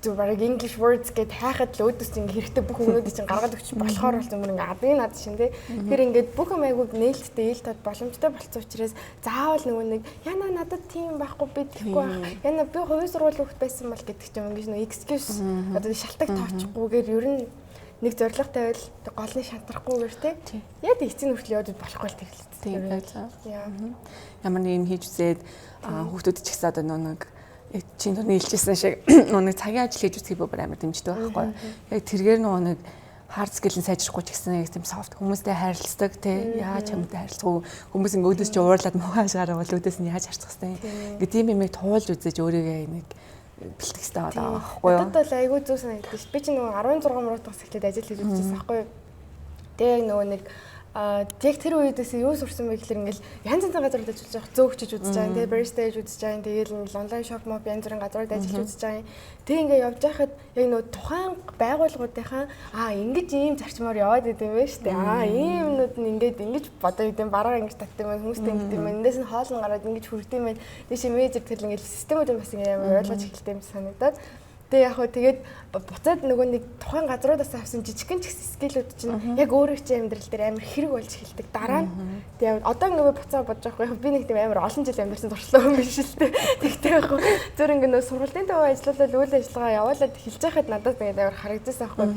зүгээр бараг English words гэд хайхад л өөдөөс ингээ хэрэгтэй бүх өгнүүдийг чинь гаргаад өгч болохоор болсон мөр ингээ адын над шин тий. Тэгэхээр ингээд бүх юм айгүй нээлттэй ил тод боломжтой болцсон учраас заавал нөгөө нэг яна надад тийм байхгүй би тэхгүй байх. Яна би хувийн сургууль хүүхд байсан бол гэдэг чинь ингэж нөгөө excuse одоо шалтгаан тоочихгүйгээр ер нь нэг зорилготой байвал голны шантрахгүйгээр тий. Яг эцсийн хүртэл яваад болохгүй л тэр л. Тийм. Ямар нэг юм хийж үзээд хүүхдүүд ч гэсэн одоо нэг чинь түрний хэлжсэн шиг нөгөө цагийн ажил хийж үзхийг бүр амар дэмждэг байхгүй. Яг тэргээр нөгөө нэг hard skill нь сайжрахгүй ч гэсэн яг тийм soft хүмүүстэй харилцдаг тий яаж чамтай харилцах уу хүмүүс ингээ өөдөөс чи уурлаад муухай шаараа бол өөдөөс нь яаж харцах хэвтэй. Ингээ тийм юмыг туулж үзэж өөрийгөө нэг бэлтгэх хэрэгтэй байгаа байхгүй юу. Надад бол айгүй зөв санагдаж шүү. Би чи нөгөө 16 муруудаас эхлээд ажил хийж үзчихсэн байхгүй юу. Тэгээ яг нөгөө нэг Яг тэр үедээс юу сурсан бэ гэхэлэр ингээл янз янзын газрууд ажиллаж байгаа, зөөгчж үзэж байгаа, тэгээ бариста хийж үзэж байгаа, тэгэл ингээл онлайн shop моп янз бүрийн газрууд ажиллаж үзэж байгаа. Тэг ингээ явж байхад яг нөө тухайн байгууллагуудынхаа ингэж ийм зарчмаар яваад идэм байх шүү дээ. Ийм юмнууд нь ингээд ингэж бодоо идэм, бараа ингэж татд юм байна, хүмүүстэй ингэж юм байна. Эндээс нь хоол нь гараад ингэж хүрд юм байна. Тийш менежер тэр ингээл системүүд нь бас ингээ амар ойлгож эхэлдэг юм санагдаад. Тэгээ яг хөө тэгээд буцаад нөгөө нэг тухайн газруудаас авсан жижигхэн ч гэсэн skill үүд чинь яг өөрөө чинь амьдрал дээр амар хэрэг болж эхэлдэг. Дараа нь тэгээ одоо ингээ би буцаа бодож байгаа байхгүй, би нэг тийм амар олон жил амьдарсан туршлага юм биш л дээ. Тэгтээ яг зөв ингээ нөгөө сургуулийн төв ажиллаулал үйл ажиллагаа явуулаад эхэлж байхад надад ингээ амар харагдсан байхгүй.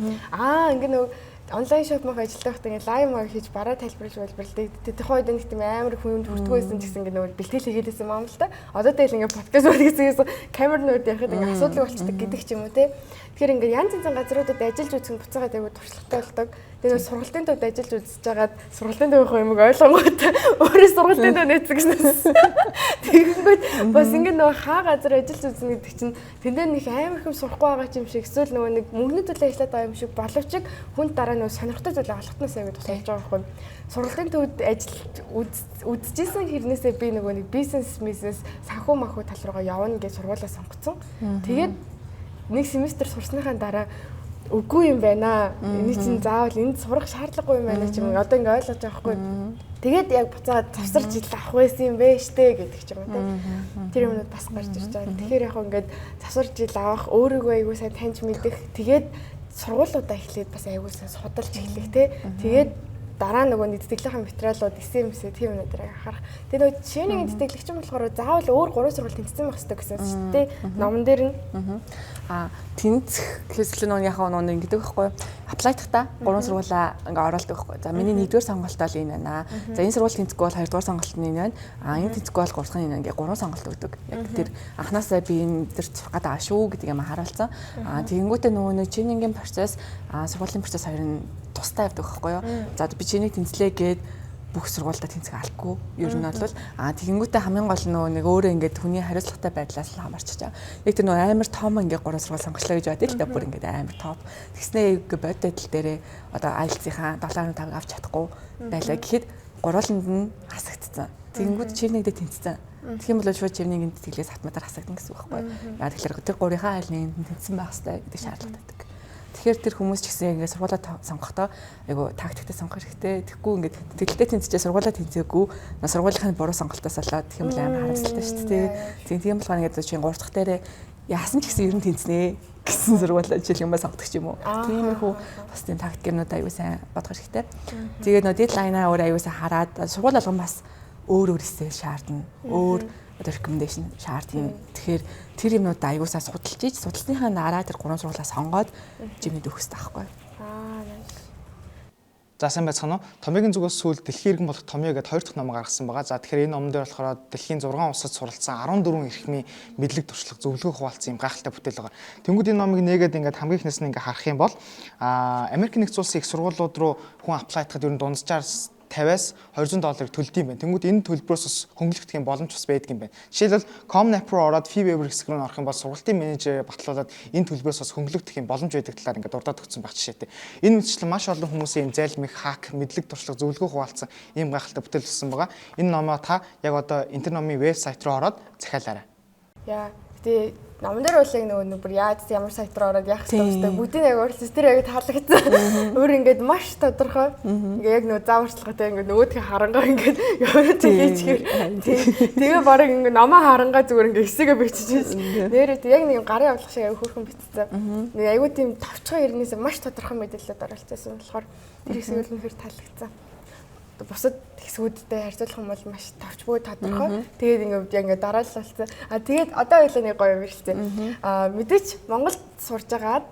Ингээ нөгөө онлайн shop мах ажиллах байхдаа ингээ live маг хийж бараа тайлбарлаж байлбарладаг. Тэгээ тухайн үед нэг тийм амар хүнд хүртгүү байсан ч гэсэн ингээ нөгөө бэлтгэл хийгээд байсан юм аа л та. Одоо тэгэл ингээ подкаст хийгээсээс камер нүүд ярихад ингээ асуудал болчдөг гэдэг ч юм уу те. Тэгэхээр ингээ янз янзын газруудад ажиллаж үзэх нь буцаагаад айгүй туршлагатай болдог. Тэгээ нөгөө сургалтын төвд ажиллаж үзэж байгаад сургалтын төвийнхөө юмыг ойлгонгууд өөрөө сургалтын төв нээсэн гэснээс. Тэгэнгүүт бас ингээ нөгөө хаа газар ажиллаж үзнэ гэдэг чинь тэндээ нэг амар их юм сурахгүй байгаа юм шиг эсвэл нөгөө нэг мөнгөний төлөө ажиллаад байгаа юм шиг боловч хүнд дараа нөгөө сонирхтой зүйлээ олохтноос аягүй тусалж байгаа байхгүй. Сургалтын төвд ажиллаж үзчихсэн хэрнээсээ би нөгөө нэг бизнес санхүү махүү тал руугаа явна гэж сургуулаа сонгоцсон. Тэгээд нэг семестр сурсныхаа дараа үгүй юм байна. Эний чинь заавал энд сурах шаардлагагүй юм байна ч юм одоо ингээ ойлгож байгаа байхгүй. Тэгээд яг буцаад завсарч ил авах байсан юм бэ штэ гэдэг ч юм уу те. Тэр юмнууд бас гарч ирж байгаа. Тэгэхээр яг ингээд завсарч ил авах, өөрийгөө айгүй сайн таньж мэдэх, тэгээд сургуулиудаа эхлээд бас айгүй сайн судалж эхлэх те. Тэгээд дараа нөгөө нэг тэтгэлгийн материалууд SMS тийм юмнууд дээр анхаарах. Тэгээ нөгөө Chevening тэтгэлэгч юм болохоор заавал өөр 3 сургууль тэнцсэн байх хэрэгтэй гэсэн шүү дээ. Номон дээр нь. Тэнцэх гэхээс илүү нөгөө яг нөгөө ингэдэг байхгүй. Apply дахта 3 сургуулаа ингээ оруулдаг байхгүй. За миний 1-р сонголт бол энэ байна. За энэ сургууль тэнцэхгүй бол 2-р сонголт нь энэ байна. Энэ тэнцэхгүй бол 3-р нь энэ ингээ 3 сонголт өгдөг. Яг тэр анханасаа би энэ дээр сурах гэдэг аа шүү гэдэг юм харуулсан. Тэгэнгүүтээ нөгөө нэг Chevening-ийн процесс, сургуулийн процесс хоёр нь тустай явдаг байхгүй юу? За би чиний тэнцлээ гээд бүх сургуультай тэнцэх албагүй. Ер нь бол тэгэнгүүтээ хамгийн гол нөгөө нэг өөрөө ингээд хүний хариуцлагатай байдлаас л хамаарч байгаа. Яг тэр нөгөө амар том ингээд 3 сургууль сонгочлоо гэж бодъё л да, бүр ингээд амар топ. Тэгснээ бодит байдал дээрээ одоо IELTS-ийн 7.5 авч чадахгүй байлаа гэхэд гурвууланд нь хасагдсан. Тэгэнгүүт Chevening-д тэнцсэн. Тэгэх юм бол шууд Chevening-ийн тэтгэлээс автоматар хасагдана гэсэн үг байхгүй юу? Яа тэгэхээр тэр гурийнхаа аль нэгэнд нь тэнцсэн байх хэрэгтэй гэдэг шаардлага байдаг. Тэгэхээр тэр хүмүүс ч гэсэн ингээд сургуулаа сонгохдоо айгу тактиктэй сонгох хэрэгтэй. Тэгэхгүй ингээд тэтгэлтэй тэнцчихээ сургуулаа тэнцээгүй сургуулийнхын буруу сонголтоос болоод тэгэх юм бол амар харамсалтай шүү дээ. Тийм болохоор ингээд чинь 3 дахь дээрээ яасан ч гэсэн ер нь тэнцнэ гэсэн сургуулаа жишээл юм ба сонгодог ч юм уу. Тиймэрхүү бас тийм тактик юмнууд аюу сайн бодох хэрэгтэй. Тэгээд нөө дедлайнаа өөр аюу сайн хараад сургууль болгон бас өөр өөрөөсөө шаардна. Өөр одоо recommendation шаардна. Тэгэхээр тэр юмнуудаа аягүй сайн судалж ич судалсныхаа дараа тэр 3 сургуулаа сонгоод жимэд өгөх хэрэгтэй байхгүй. За сайн байцгаана уу? Томьёогийн зүгээс сүүл дэлхийн иргэн болох Томьёо гэдэг 2 дахь ном гаргасан байгаа. За тэгэхээр энэ номон дээр болохоор дэлхийн 6 улсад суралцсан 14 эрхмийн мэдлэг туршлага зөвлөгөө хуваалцсан юм гайхалтай бүтээл байгаа. Тэнгүүд энэ номыг нээгээд ингээд хамгийн эхнээс нь ингээд харах юм бол Америк нэгдсэн улсын их сургуулиуд руу хүн apply-тахад ер нь дунджаар 50-аас 200 долларыг төлдөг юм байна. Тэнгүүд энэ төлбөрөөс бас хөнгөлөгдөх юм боломж бас байдаг юм байна. Жишээлбэл Common App руу ороод fee waiver хэсэг рүү орох юм бол сургалтын менежер батлуулаад энэ төлбөрөөс бас хөнгөлөгдөх юм боломж байдаг талаар ингээд дурдаад өгсөн байх жишээтэй. Энэ мэтчлэн маш олон хүмүүсийн юм зайлмиг, hack, мэдлэг туршлага, зөвлөгөө хуваалцсан ийм гайхалтай бүтээл болсон байгаа. Энэ номоо та яг одоо Интерномын вебсайт руу ороод захиалаарай. Яа, гэтээ номон дээр бол яг нөгөө бүр яаж ямар сайт руу ороод яах ёстой бүгдийг яг өөрчлөс тэр яг таалагдсан. Өөр ингээд маш тодорхой. Ингээ яг нөгөө зааварчилгаатай ингээд нөгөөдхөө харангаа ингээд яваад хийчихээр. Тэгээ бараг ингээд номоо харангаа зүгээр ингээд хэсэгээ бичиж. Нэрээ яг нэг юм гарын авлах шиг аяг хөөрхөн бичсэн. Нэг айгуу тийм товчхон ирнээсээ маш тодорхой мэдээлэлд оролцсон болохоор тэр хэсэг бол үнэхээр таалагдсан. Бусад хэсгүүдтэй харьцуулах юм бол маш товч бөө тодорхой. Тэгээд ингээд яг ингээд дараалалцсан. Тэгээд одоо хоёлаа нэг гоё юм хэлсэн. Мэдээч Монголд сурж агаад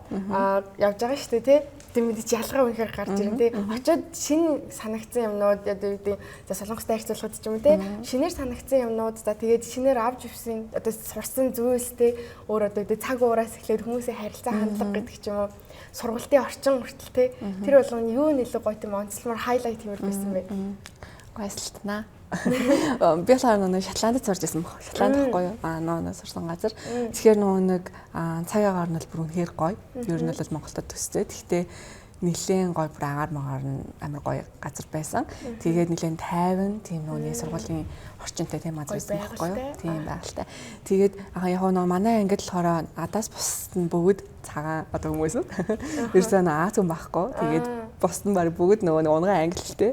явж байгаа шүү дээ, тий. Тэгээд мэдээч ялгаа үнэхээр гарч ирэн тий. Очоод шинэ санагдсан юмнууд одоо юу гэдэг за Солонгостой харьцуулахад ч юм уу тий. Шинээр санагдсан юмнууд за тэгээд шинээр авч ирсэн одоо сурсан зүйлс тий. Өөр одоо гэдэг цаг уураас эхлээд хүмүүсийн харилцаа хандлага гэдэг ч юм уу. Сургалтын орчин хүртэл тий. Тэр болгоно юу нэлээ гоё тийм онцлмор хайлайт хиймэр байсан бэ. Гойсолтнаа. Би болохоор нөгөө Шотландд сурж байсан баг. Шотланд байхгүй юу? Нөгөө сурсан газар. Тэгэхээр нөгөө нэг цаг агаар нь бол бүр үнэхээр гоё. Ер нь бол Монголд төстэй. Гэхдээ Нилээн гоё бүр агаар магаар нь амар гоё газар байсан. Тэгээд нилээн тайван тийм нөгөө сургуулийн орчинтой тийм газар байсан байхгүй юу? Тийм байгальтай. Тэгээд яг нөгөө манай ангид болохоор надаас бусд нь бүгд цагаан одоо хүмүүс. Ерөөсөө Аз хүн байхгүй. Тэгээд бусд нь баг бүгд нөгөө унган англи хэлтэй.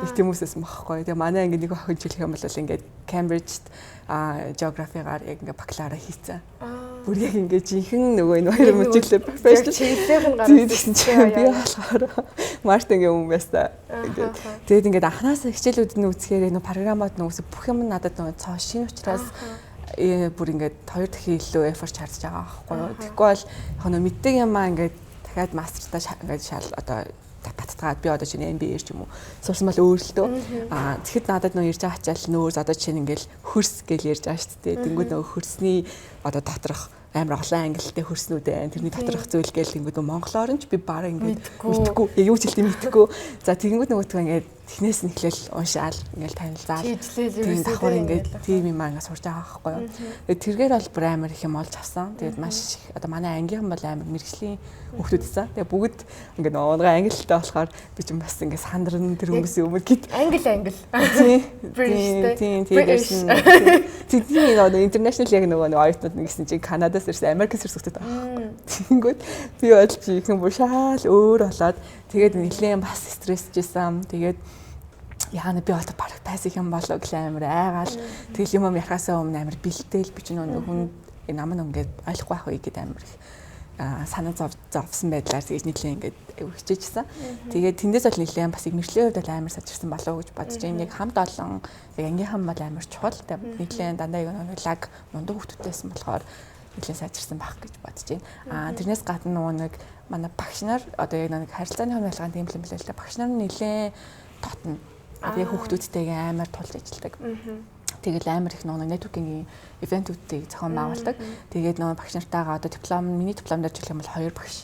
Их хүмүүсээс байхгүй. Тэгээд манай анги нэг охин хэлэх юм бол ингээд Cambridge-д географигаар яг ингээд бакалавра хийцэн. Бүр яг ингээд жинхэнэ нөгөө environment чиглэлээр professional чиглэлийнх нь гарсан гэсэн чинь би болохоор маркетинг юм байсан. Ингээд тэгээд ингээд анханасаа хичээлүүд нь үзэхээр нөгөө програмууд нь бүх юм надад нөгөө цоо шинэ учраас бүр ингээд хоёр дахин илүү effort шаардж байгаа байхгүй юу. Тэгэхгүй бол яг нөгөө мэддэг юмаа ингээд дахиад мастертаа ингээд шал одоо баттгаад би одоо чинь MBA ч юм уу сурсан бол өөр л дөө. Аа тэгэхэд надад нөө ирж байгаа ачаал нөөр одоо чинь ингээл хөрс гэл ярьж байгаа шүү дээ. Тэнгүүд нөгөө хөрсний одоо доторх амар олон ангилалтай хөрснүүд байна. Тэрний доторх зүйл гээл тэнгүүд монголоор нь ч би бараг ингээд мэдхгүй. Яг юу ч хэлдэг мэдхгүй. За тэгэнгүүт нөгөөтгөө ингээд технээс нь эхлээл уншаал ингээл танилцаал. Тийм давхар ингээд тийм юм аа ингээд сурч байгаа байхгүй юу. Тэгээд тэргээр бол бүр амар их юм олж авсан. Тэгээд маш их одоо манай ангийнхан бол амар мэрэгжлийн хүүхдүүд байсан. Тэгээд бүгд ингээд нөгөө англи хэлтэй болохоор би ч бас ингээд сандран тэр хүмүүсийн өмнө гит англи англи. Тийм тийм тийм тийм нөгөө international яг нөгөө оюутнууд нэгсэн чинь Канадаас ирсэн, Америкээс ирсэн хүүхдүүд байгаа. Тэгэнгүүт би бол жинхэнэ бүр шаал өөр болоод тэгээд нэлээд бас стрессжсэн. Тэгээд яана би одоо бараг тайсах юм болоо гэх амар айгаал тэгэл юм ярихаасаа өмнө амар бэлтээл би ч нөгөө хүн нам нь ингээд ойлгохгүй байх үе гэдэг амар их санаа зовсон байдлаар тэгж нэлээд ингээд хичээжсэн. Тэгээд тэндээс бол нэлээд бас мэрэгжлийн хувьд бол амар сажирсан болов уу гэж бодож байна. Яг хамт олон яг ангийнхан бол амар чухал. Тэгээд нэлээд дандаа яг нэг лаг мундаг хүүхдүүдтэйсэн болохоор нэлээд сайжирсан байх гэж бодож байна. Аа тэрнээс гадна нөгөө нэг манай багш нар одоо яг нэг харилцааны хувь ялгаан тийм юм лээ л да. Багш нар нэлээд дотно. Одоо яг хүүхдүүдтэйгээ амар тулж ажилладаг. Тэгэл амар их нөгөө networking-ийн ивентүүдийг зохион байгуулдаг. Тэгээд нөгөө багш нартайгаа одоо диплом миний диплом дээр жишээ юм бол 2 багш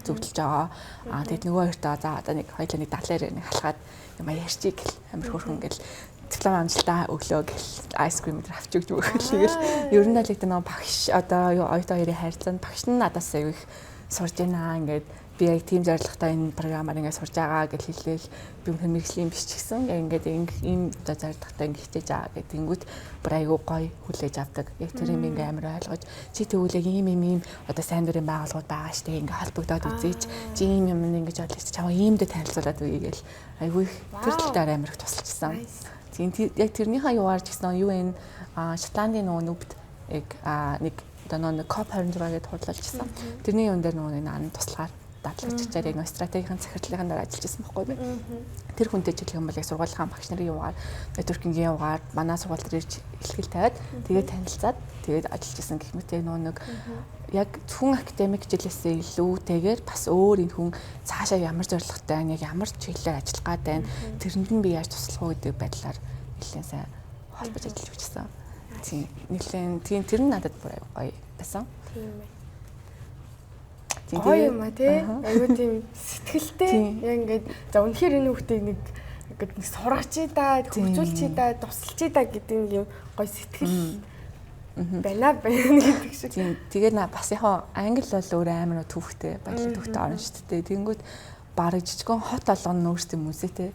зөвлөж байгаа. Аа тэгээд нөгөө хоёртоо за одоо нэг хоёлаа нэг далаар нэг халахад юм ярьчих гэл амар хөөрхөн гэл диплом амжилтаа өглөө гэл ice cream дээр авч өгч өгөх. Тэгэл ер нь л яг нөгөө багш одоо юу оюутан хоёрын харилцаанд багш нь надаас аяг их сурж байна ингээд би яг тийм зорилготой энэ програмаар ингээд сурж байгаа гэж хэлээл би үнэхээр мэрэгжлийн биш ч гэсэн яг ингээд ийм одоо зорилготой ингээд хичээж байгаа гэх тэнгүүт бүр айгүй гоё хүлээж авдаг. Яг тэр юм ингээд амар ойлгож чи тэгвэл яг ийм ийм ийм одоо сайн дурын байгууллагууд байгаа штэ ингээд холбогдоод үзээч чи ийм юм ингэж ойлгож чамаа иймдээ танилцуулаад өгье гэл айгүй их тэр тал дээр амар их тусалчихсан. Тийм яг тэрнийхээ юугаар ч гэсэн юу энэ Шотландын нөгөө нүбд яг нэг одоо нөгөө COP26 гэдээ хурлалжсэн. Тэрний юун дээр нөгөө нэг туслахаар дадлаж чичээр яг стратегийн захирлын дээр ажиллаж байсан байхгүй би. Тэр хүнтэй ч хэлэх юм бол яг сургуулийн багш нарын юугаар networking-ийн юугаар манай сургууль дээр ирж ихтгэл тавиад тэгээд танилцаад тэгээд ажиллаж байсан гэх мэт яг нөгөө нэг яг зөвхөн академик хичээлээсээ илүүтэйгээр бас өөр энэ хүн цаашаа ямар зорилготой байна, яг ямар чиглэлээр ажиллах гээд байна, тэрэнд нь би яаж туслах уу гэдэг байдлаар нэлээд сайн холбож ажиллаж өгчсэн. Тийм нэлээд тийм тэр нь надад бүр аюу гоё байсан. Тийм ээ. Гоё юм а тий. Айгуу тийм сэтгэлтэй. Яг ингээд за үнэхээр энэ хүүхдийг нэг ингээд нэг сургачий да, хөгжүүлчихье да, тусалчихъя да гэдэг нэг юм гоё сэтгэл байна байна гэдэг шиг. Тийм. Тэгээд бас яг англи бол өөр амар түүхтэй, баялаг түүхтэй орн шүү дээ. Тэнгүүт бараг жижигэн хот болгоно нь өөрсдийн музейтэй.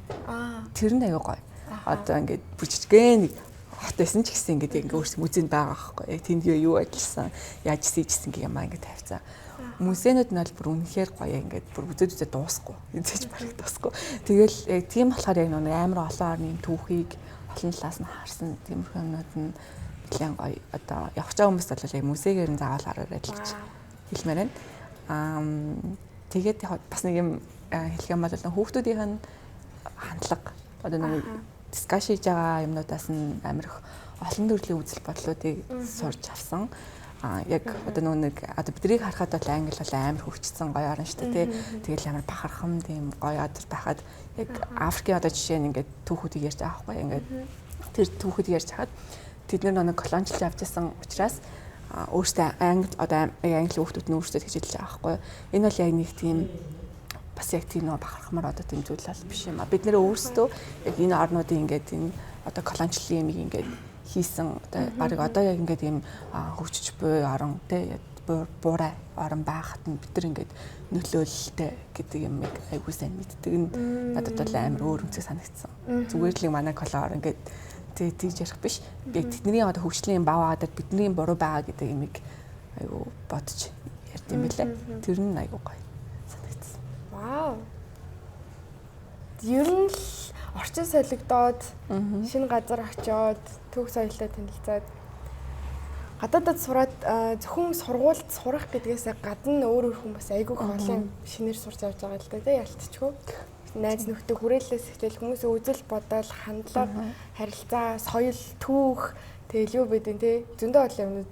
Тэр нь аюу гоё. Одоо ингээд бүр жижигэн нэг хот байсан ч гэсэн ингээд ингээ өөрсдийн музейд байгаа байхгүй. Яг тэнд юу ажилласан, яаж хийжсэн гэх юм аа ингээд тавьцаа. Музейнүүд нь бол бүр үнэхээр гоё ингээд бүр үзээд үзээд дуусахгүй. Эзэж бараг дуусахгүй. Тэгэл яг тийм болохоор яг нэг амар олон орны түүхийг олон талаас нь харсан тиймэрхүү юмнууд нь нэлээд гоё. Одоо явах байгаа хүмүүст бол яг музейгээр нь заавал хараарай л гэж хэлмээр байна. Аа тэгээд бас нэг юм хэлэх юм бол хүүхдүүдийнх нь хандлага одоо нэг дискаш хийж байгаа юмнуудаас нь амар их олон төрлийн үзэл бодлуудыг сурч авсан. А яг одоо нөгөө нэг одоо биднийг харахад бол англи бол амар хөгжсөн гоё орн шүү дээ тий. Тэгэл амар бахархам тийм гоё адар байхад яг Африкийн одоо жишээ нь ингээд түүхүүдийг ярьж байгаа байхгүй ингээд тэр түүхүүдийг ярьж хахад тэд нар нэг колоничлж авч ирсэн учраас өөрсдөө англи одоо англи хүүхдүүд нь өөрсдөө тэгж хэлж байгаа байхгүй. Энэ бол яг нэг тийм бас яг тийм нөгөө бахархмаар одоо тийм зүйл бол биш юм а. Бид нэр өөрсдөө яг энэ орнуудын ингээд энэ одоо колоничлалын юмыг ингээд хийсэн одоо бараг одоо яг ингээд ийм хөгжиж буй орон тий буурай орон байхад нь бид нар ингээд нөлөөлөлтэй гэдэг юмыг айгүй сайн мэддэг нь надад бол амар өөр өнцөг санагдсан. Зүгээр л манай колор ингээд тэгж ярих биш. Яг тэдний одоо хөгжлийн бав байгаа дээр бидний буруу байгаа гэдэг юмыг айгүй бодож ярьд юм билээ. Тэр нь айгүй гоё санагдсан. Вау. Ер нь л орчин солигдоод шинэ газар очиод төв соёлтой танилцаад гадаадад сураад зөвхөн сургуульд сурах гэдгээсээ гадна өөр өөр хүмүүс айгүй их олон шинээр сурч авч байгаа л да тий ялцчихгүй. Найз нөхдөд хүрээллээс эхлээл хүмүүсийн үзэл бодол, хандлага, харилцаа, соёл, түүх тэгэл юу байдیں тий зөндөө олон юмнууд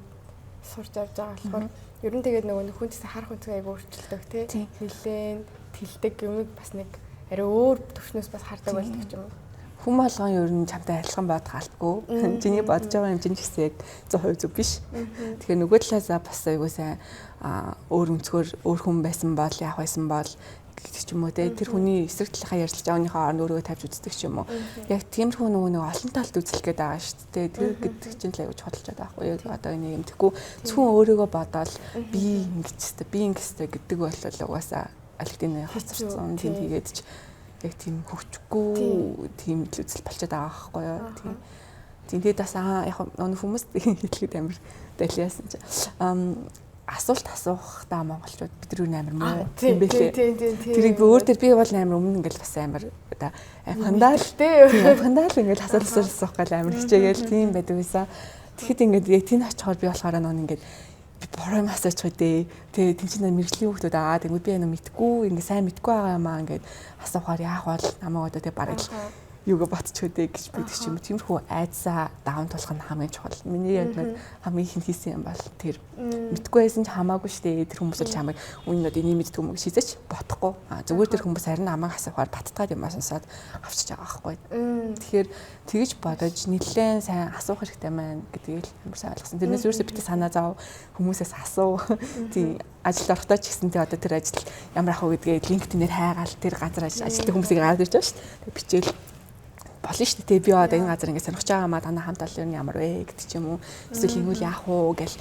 сурч авч байгаа болохоор ер нь тэгээд нөгөө хүн гэсэн харах өнцөг айгүй өөрчлөлтөг тий нилээн тэлдэг юмыг бас нэг арай өөр төвшнөөс бас хардаг болдог ч юм уу. Хүн болгон ер нь чамтай адилхан бодох албагүй. Чиний бодож байгаа юм чинь ч гэсэн яг 100% зөв биш. Тэгэхээр нөгөө талаасаа бас айгүй сайн өөр өнцгөр өөр хүн байсан бол яах байсан бол гэдэг ч юм уу те тэр хүний эсрэг талынхаа ярилцж байгааныхаа оронд өөрийгөө тавьж үздэг ч юм уу. Яг тиймэрхүү нөгөө нэг олон талд үзлэх гээд байгаа шүү дээ. Тэр гэдэг чинь л айгүй чухал болчиход байгаа байхгүй юу. Одоо энэ юм тэгэхгүй зөвхөн өөрийгөө бодоол би ингэж хэвээр би ингэж хэвээр гэдэг бол угаасаа аль хэдийн хоцорсон тийм хийгээд ч яг тийм хөгжихгүй тийм л үзэл болчиход байгаа байхгүй юу. Тийм. Тэгээд бас яг хүмүүс хэлэхэд амар далиасан чинь асуулт асуухтаа монголчууд бид нар амар муу юм бэлээ. Тэрийг би өөр дээр би бол амар өмнө ингээл бас амар одоо амхандаал тийм амхандаал ингээл асуулт асуух гал амар хичээгээл тийм байдаг байсан. Тэгэхэд ингээд яг тийм очихоор би болохоор нөө ингээд би буруу юм асуучих үү дээ. Тэгээ тийм чинь мэргэжлийн хүүхдүүд аа тэгмүүд би энэ мэдгүй ингээ сайн мэдгүй байгаа юм аа ингээд асуухаар яах бол намайг одоо тэгээ бараг л юугаа ботчих үү дээ гэж би ч юм. Тиймэрхүү айдсаа даван тулах нь хамгийн чухал. Миний яг нэг хамгийн ихэнд хийсэн юм бол тэр мэдгүй байсан ч хамаагүй шүү дээ. Тэр хүмүүс л чамайг үнэн нь энийг мэддэг юм гэж шизээч бодохгүй. А зүгээр тэр хүмүүс харин намайг асуухаар баттгаад юм сонсоод авчиж байгаа байхгүй. Тэгэхээр тэгж бодож нэлээд сайн асуух хэрэгтэй маань гэдгийг л амар сайн ойлгосон. Тэрнээс ерөөсөө бити санаа зов хүмүүсээс асуу. Тийм ажилд орохдоо ч гэсэн тий одоо тэр ажил ямар ах вэ гэдгээ LinkedIn-ээр хайгаал тэр газар ажилтны хүмүүсийг гараад ирж байгаа шүү дээ. Бичээл болно шүү дээ. Би одоо энэ газар ингэ сонирхож байгаа маа танай хамт олон юм ямар вэ гэдэг ч юм уу. Эсвэл ингэвэл яах уу гэл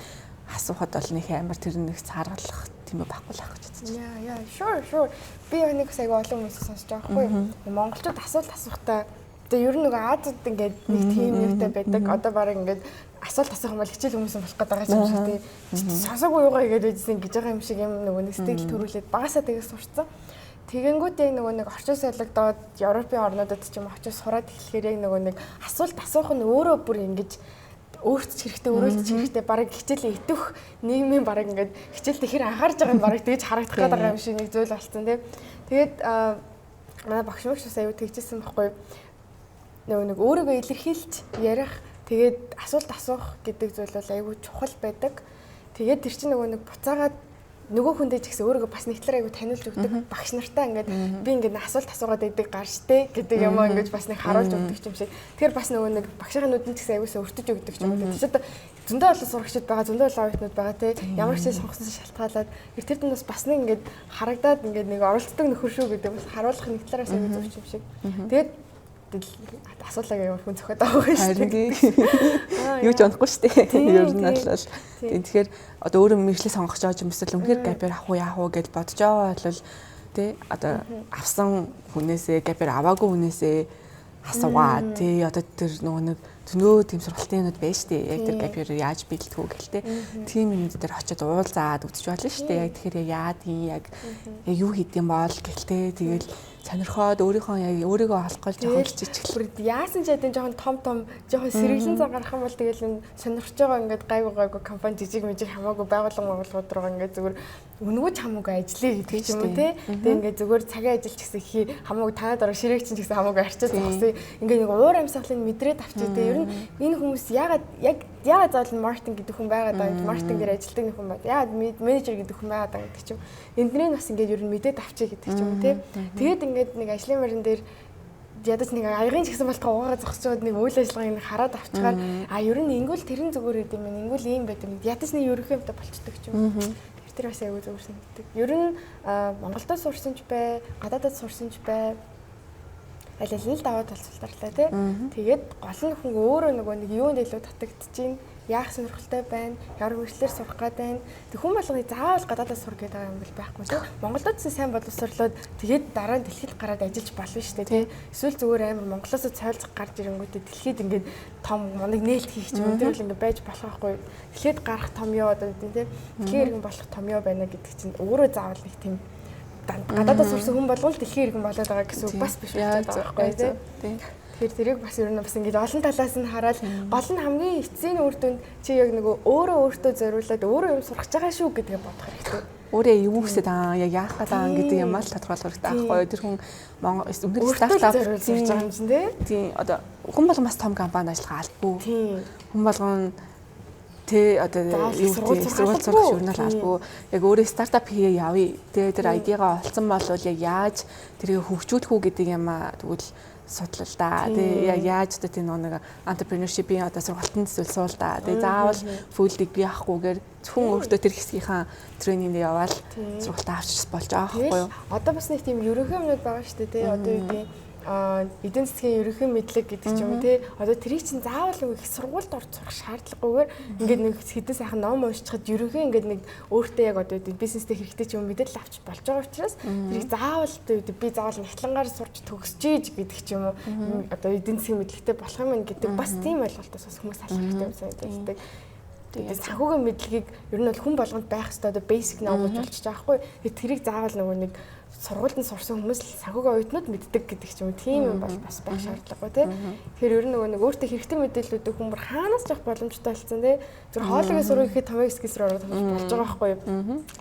асуухад бол нэг амар тэр нэг цааргалах тийм байхгүй л ах гэж бодож байна. Яа, sure, sure. Би нэг айгүй олон хүмүүс сонсож байгаа байхгүй юу. Монголчууд асуулт асуухтаа тэгээ ер нь нөгөө Азад ингээд нэг тийм юутай байдаг. Одоо бараг ингээд асуулт асуух юм бол хичээл хүмүүс болох гээд байгаа юм шиг тий. Сонсоогүй юугаа игээд байжсэн гэж байгаа юм шиг юм нөгөө нэг сэтгэл төрүүлээд багасаа тэгээс сурцсан. Тэгэнгүүт яг нөгөө нэг орчин солигдоод Европын орнуудад ч юм очиж сураад эхлэхээр яг нөгөө нэг асуулт асуух нь өөрөө бүр ингэж өөрт ч хэрэгтэй, өрөөлт ч хэрэгтэй, бараг хичээлээ итвэх нийгмийн бараг ингээд хичээлдээ хэр анхаарч байгаа юм бараг тэгж харагдах гээд байгаа юм шиг нэг зүйл болсон тий. Тэгээд манай багш мөгш бас аюу тэгжсэн байхгүй. Нөгөө нэг өөрийгөө илэрхийлж ярих, тэгээд асуулт асуух гэдэг зүйл бол аюу чухал байдаг. Тэгээд тэр чинь нөгөө нэг буцаагаад нөгөө хүндээ ч гэсэн өөрийгөө бас нэг талаар аягүй таниулж өгдөг. Багш нартаа ингээд би ингээд асуулт асуугаад байдаг гарчтэй гэдэг юм аа ингээд бас нэг харуулж өгдөг юм шиг. Тэгэхээр бас нөгөө нэг багшийн нүдэнд ч гэсэн аягүйсаа өртөж өгдөг юм. Тэр чинь одоо зөндөө олон сурагчид байгаа, зөндөө олон оюутнууд байгаа те. Ямар ч зүйл сонгосноос шалтгаалаад тэр дундаас бас нэг ингээд харагдаад ингээд нэг оролцдог нөхөр шүү гэдэг бас харуулах нэг талаараас аягүй зөв юм шиг. Тэгээд асуулаа ямар хүн зөхөд байгаа шүү дээ. Юу ч онохгүй шүү дээ. Ер нь бол тийм тэгэхээр одоо өөрөө мэргэжлээ сонгох гэж юм эсвэл үнэхээр gap year авах уу яах уу гэж бодож байгаа бол тий одоо авсан хүнээсээ gap year аваагүй хүнээсээ асуугаа тий одоо тэр нөгөө нэг зөнөө тийм сургалтын юмнууд байж шүү дээ. Яг тэр gap year яаж бэлтгэв үү гэлтэй. Тийм юмнууд дээр очиод уулзаад үзэж болно шүү дээ. Яг тэгэхээр яа тийм яг юу хийдэм бол гэлтэй тэгэл сонирхоод өөрийнхөө яг өөрийгөө олох гэж жоохон хичээчих. Бүр яасан ч ядын жоохон том том жоохон сэргэлэн зан гарах юм бол тэгэл энэ сонирхож байгаа ингээд гайгүй гайгүй компани жижиг мжиг хамаагүй байгууллага байгууллагууд руу ингээд зүгээр үнэгүй ч хамаагүй ажиллая гэдэг ч юм уу те. Тэгээ ингээд зүгээр цагийн ажил ч гэсэн хий хамаагүй танад ороо ширээг чинь ч гэсэн хамаагүй арчиж зогсъё. Ингээд нэг уур амьсгалыг мэдрээд авчий те. Ер нь энэ хүмүүс яагаад яг яагаад заавал маркетинг гэдэг хүн байгаад байгаа, маркетингээр ажилладаг нэг хүн байна. Яагаад менежер гэдэг хүн байгаад байгаа гэдэг ч юм. Эндний бас ингээд ер нь мэдээд авчий гэдэг ч юм уу те. Тэгээд ингээд нэг ажлын байран дээр ядаж нэг аягийн ч гэсэн болтгоо угаагаа зогсчоод нэг үйл ажиллагааг хараад авчгаар а ер нь ингүүл тэрэн зүгээр гэдэг юм, ингүүл ийм байт юм. Ядаж нэг ерөнхий юмтай болчдөг ч юм. Тэр бас аягүй зүгээр санагддаг. Ер нь Монголдо сурсан ч бай, гадаадад сурсан ч бай. Аль аль нь л даваа тал сулдарлаа тий. Тэгээд гол нь хүн өөрөө нөгөө нэг юунд илүү татагдчихээн, яах сонирхолтой байна, ямар мэргэжлээр сурах гээд байна. Тэг хүн болгоны заавал гадаадаас сур гэдэг юм бол байхгүй тий. Монголд ч сайн боловсрлоод тэгээд дараа нь дэлхийд гараад ажиллаж болно шүү дээ тий. Эсвэл зүгээр амар Монголоос цойлцох гарч ирэнгүүтээ дэлхийд ингээд том моног нээлт хийх ч юм тэр бол ингээд байж болох байхгүй. Дэлхийд гарах том ёо одоо тий. Дэлхийн иргэн болох том ёо байна гэдэг чинь өөрөө заавал нэг тийм гадаадаас сурсан хүн болгон л дэлхийн иргэн болоод байгаа гэсэн үг бас биш болчиход байгаа байхгүй тий. Тэгэхээр тэрийг бас ер нь бас ингэж олон талаас нь хараад гол нь хамгийн эцсийн үр дүнд чи яг нөгөө өөрөө өөртөө зориулаад өөрөө юм сурах гэж байгаа шүү гэдгээ бодох хэрэгтэй. Өөрөө юу хүсээд аа яг яах гээд аа гэдэг юм аа л тодорхойлох хэрэгтэй аахгүй юу. Тэр хүн Монгол үнэхээр стартап зориулж байгаа юм чинь тий. Тийм одоо хүн болгон бас том компанид ажиллах албагүй. Хүн болгон тэ одоо юу гэдэг сургууль сурах журнал албагүй. Яг өөрөө стартап хийе явъя. Тэгээ тэр ID-гаа олцсон бол яг яаж тэрийг хөгжүүлэх үү гэдэг юм аа тэгвэл судлал да. Тэгээ яг яаж одоо тийм нэг entrepreneurship-ийн одоо сургалтанд зүйл суул да. Тэгээ заавал full degree авахгүйгээр зөвхөн өөртөө тэр хэсгийнхаа тренинг яваал сургалтаа авчиж болж байгаа байхгүй юу? Одоо бас нэг тийм ерөнхий юмнууд байгаа шүү дээ. Тэгээ одоо юу гэдэг эдийн засгийн ерөнхий мэдлэг гэдэг ч юм уу тий. Одоо тэрийг чинь заавал нэг их сургуульд орж сурах шаардлагагүйгээр ингээд нэг хэдэн сайхан ном уншчихад ерөнхий ингээд нэг өөртөө яг одоо бизнестэй хэрэгтэй ч юм мэдээлэл авч болж байгаа учраас тэрийг заавал одоо би заавал нягтлангаар сурч төгсөж гэдэг ч юм уу одоо эдийн засгийн мэдлэгтэй болох юм гэдэг бас тийм ойлголтоос бас хүмүүс алах хэрэгтэй юм санагддаг. Тэгээд санхүүгийн мэдлэгийг ер нь бол хүн болгонд байх ёстой одоо basic knowledge болчихж байгаа байхгүй. Тэгээд тэрийг заавал нөгөө нэг сургуульд нь сурсан хүмүүс л санхүүгийн оюутнууд мэддэг гэдэг ч юм уу тийм юм бол бас байх шаардлагагүй тий. Тэгэхээр ер нь нөгөө нэг өөртөө хэрэгтэй мэдээллүүдийг хүн бүр хаанаас ч авах боломжтой болсон тий. Зүр хоолойгоо сурах гэхэд томьёо скилс рүү ороод болж байгаа байхгүй юу.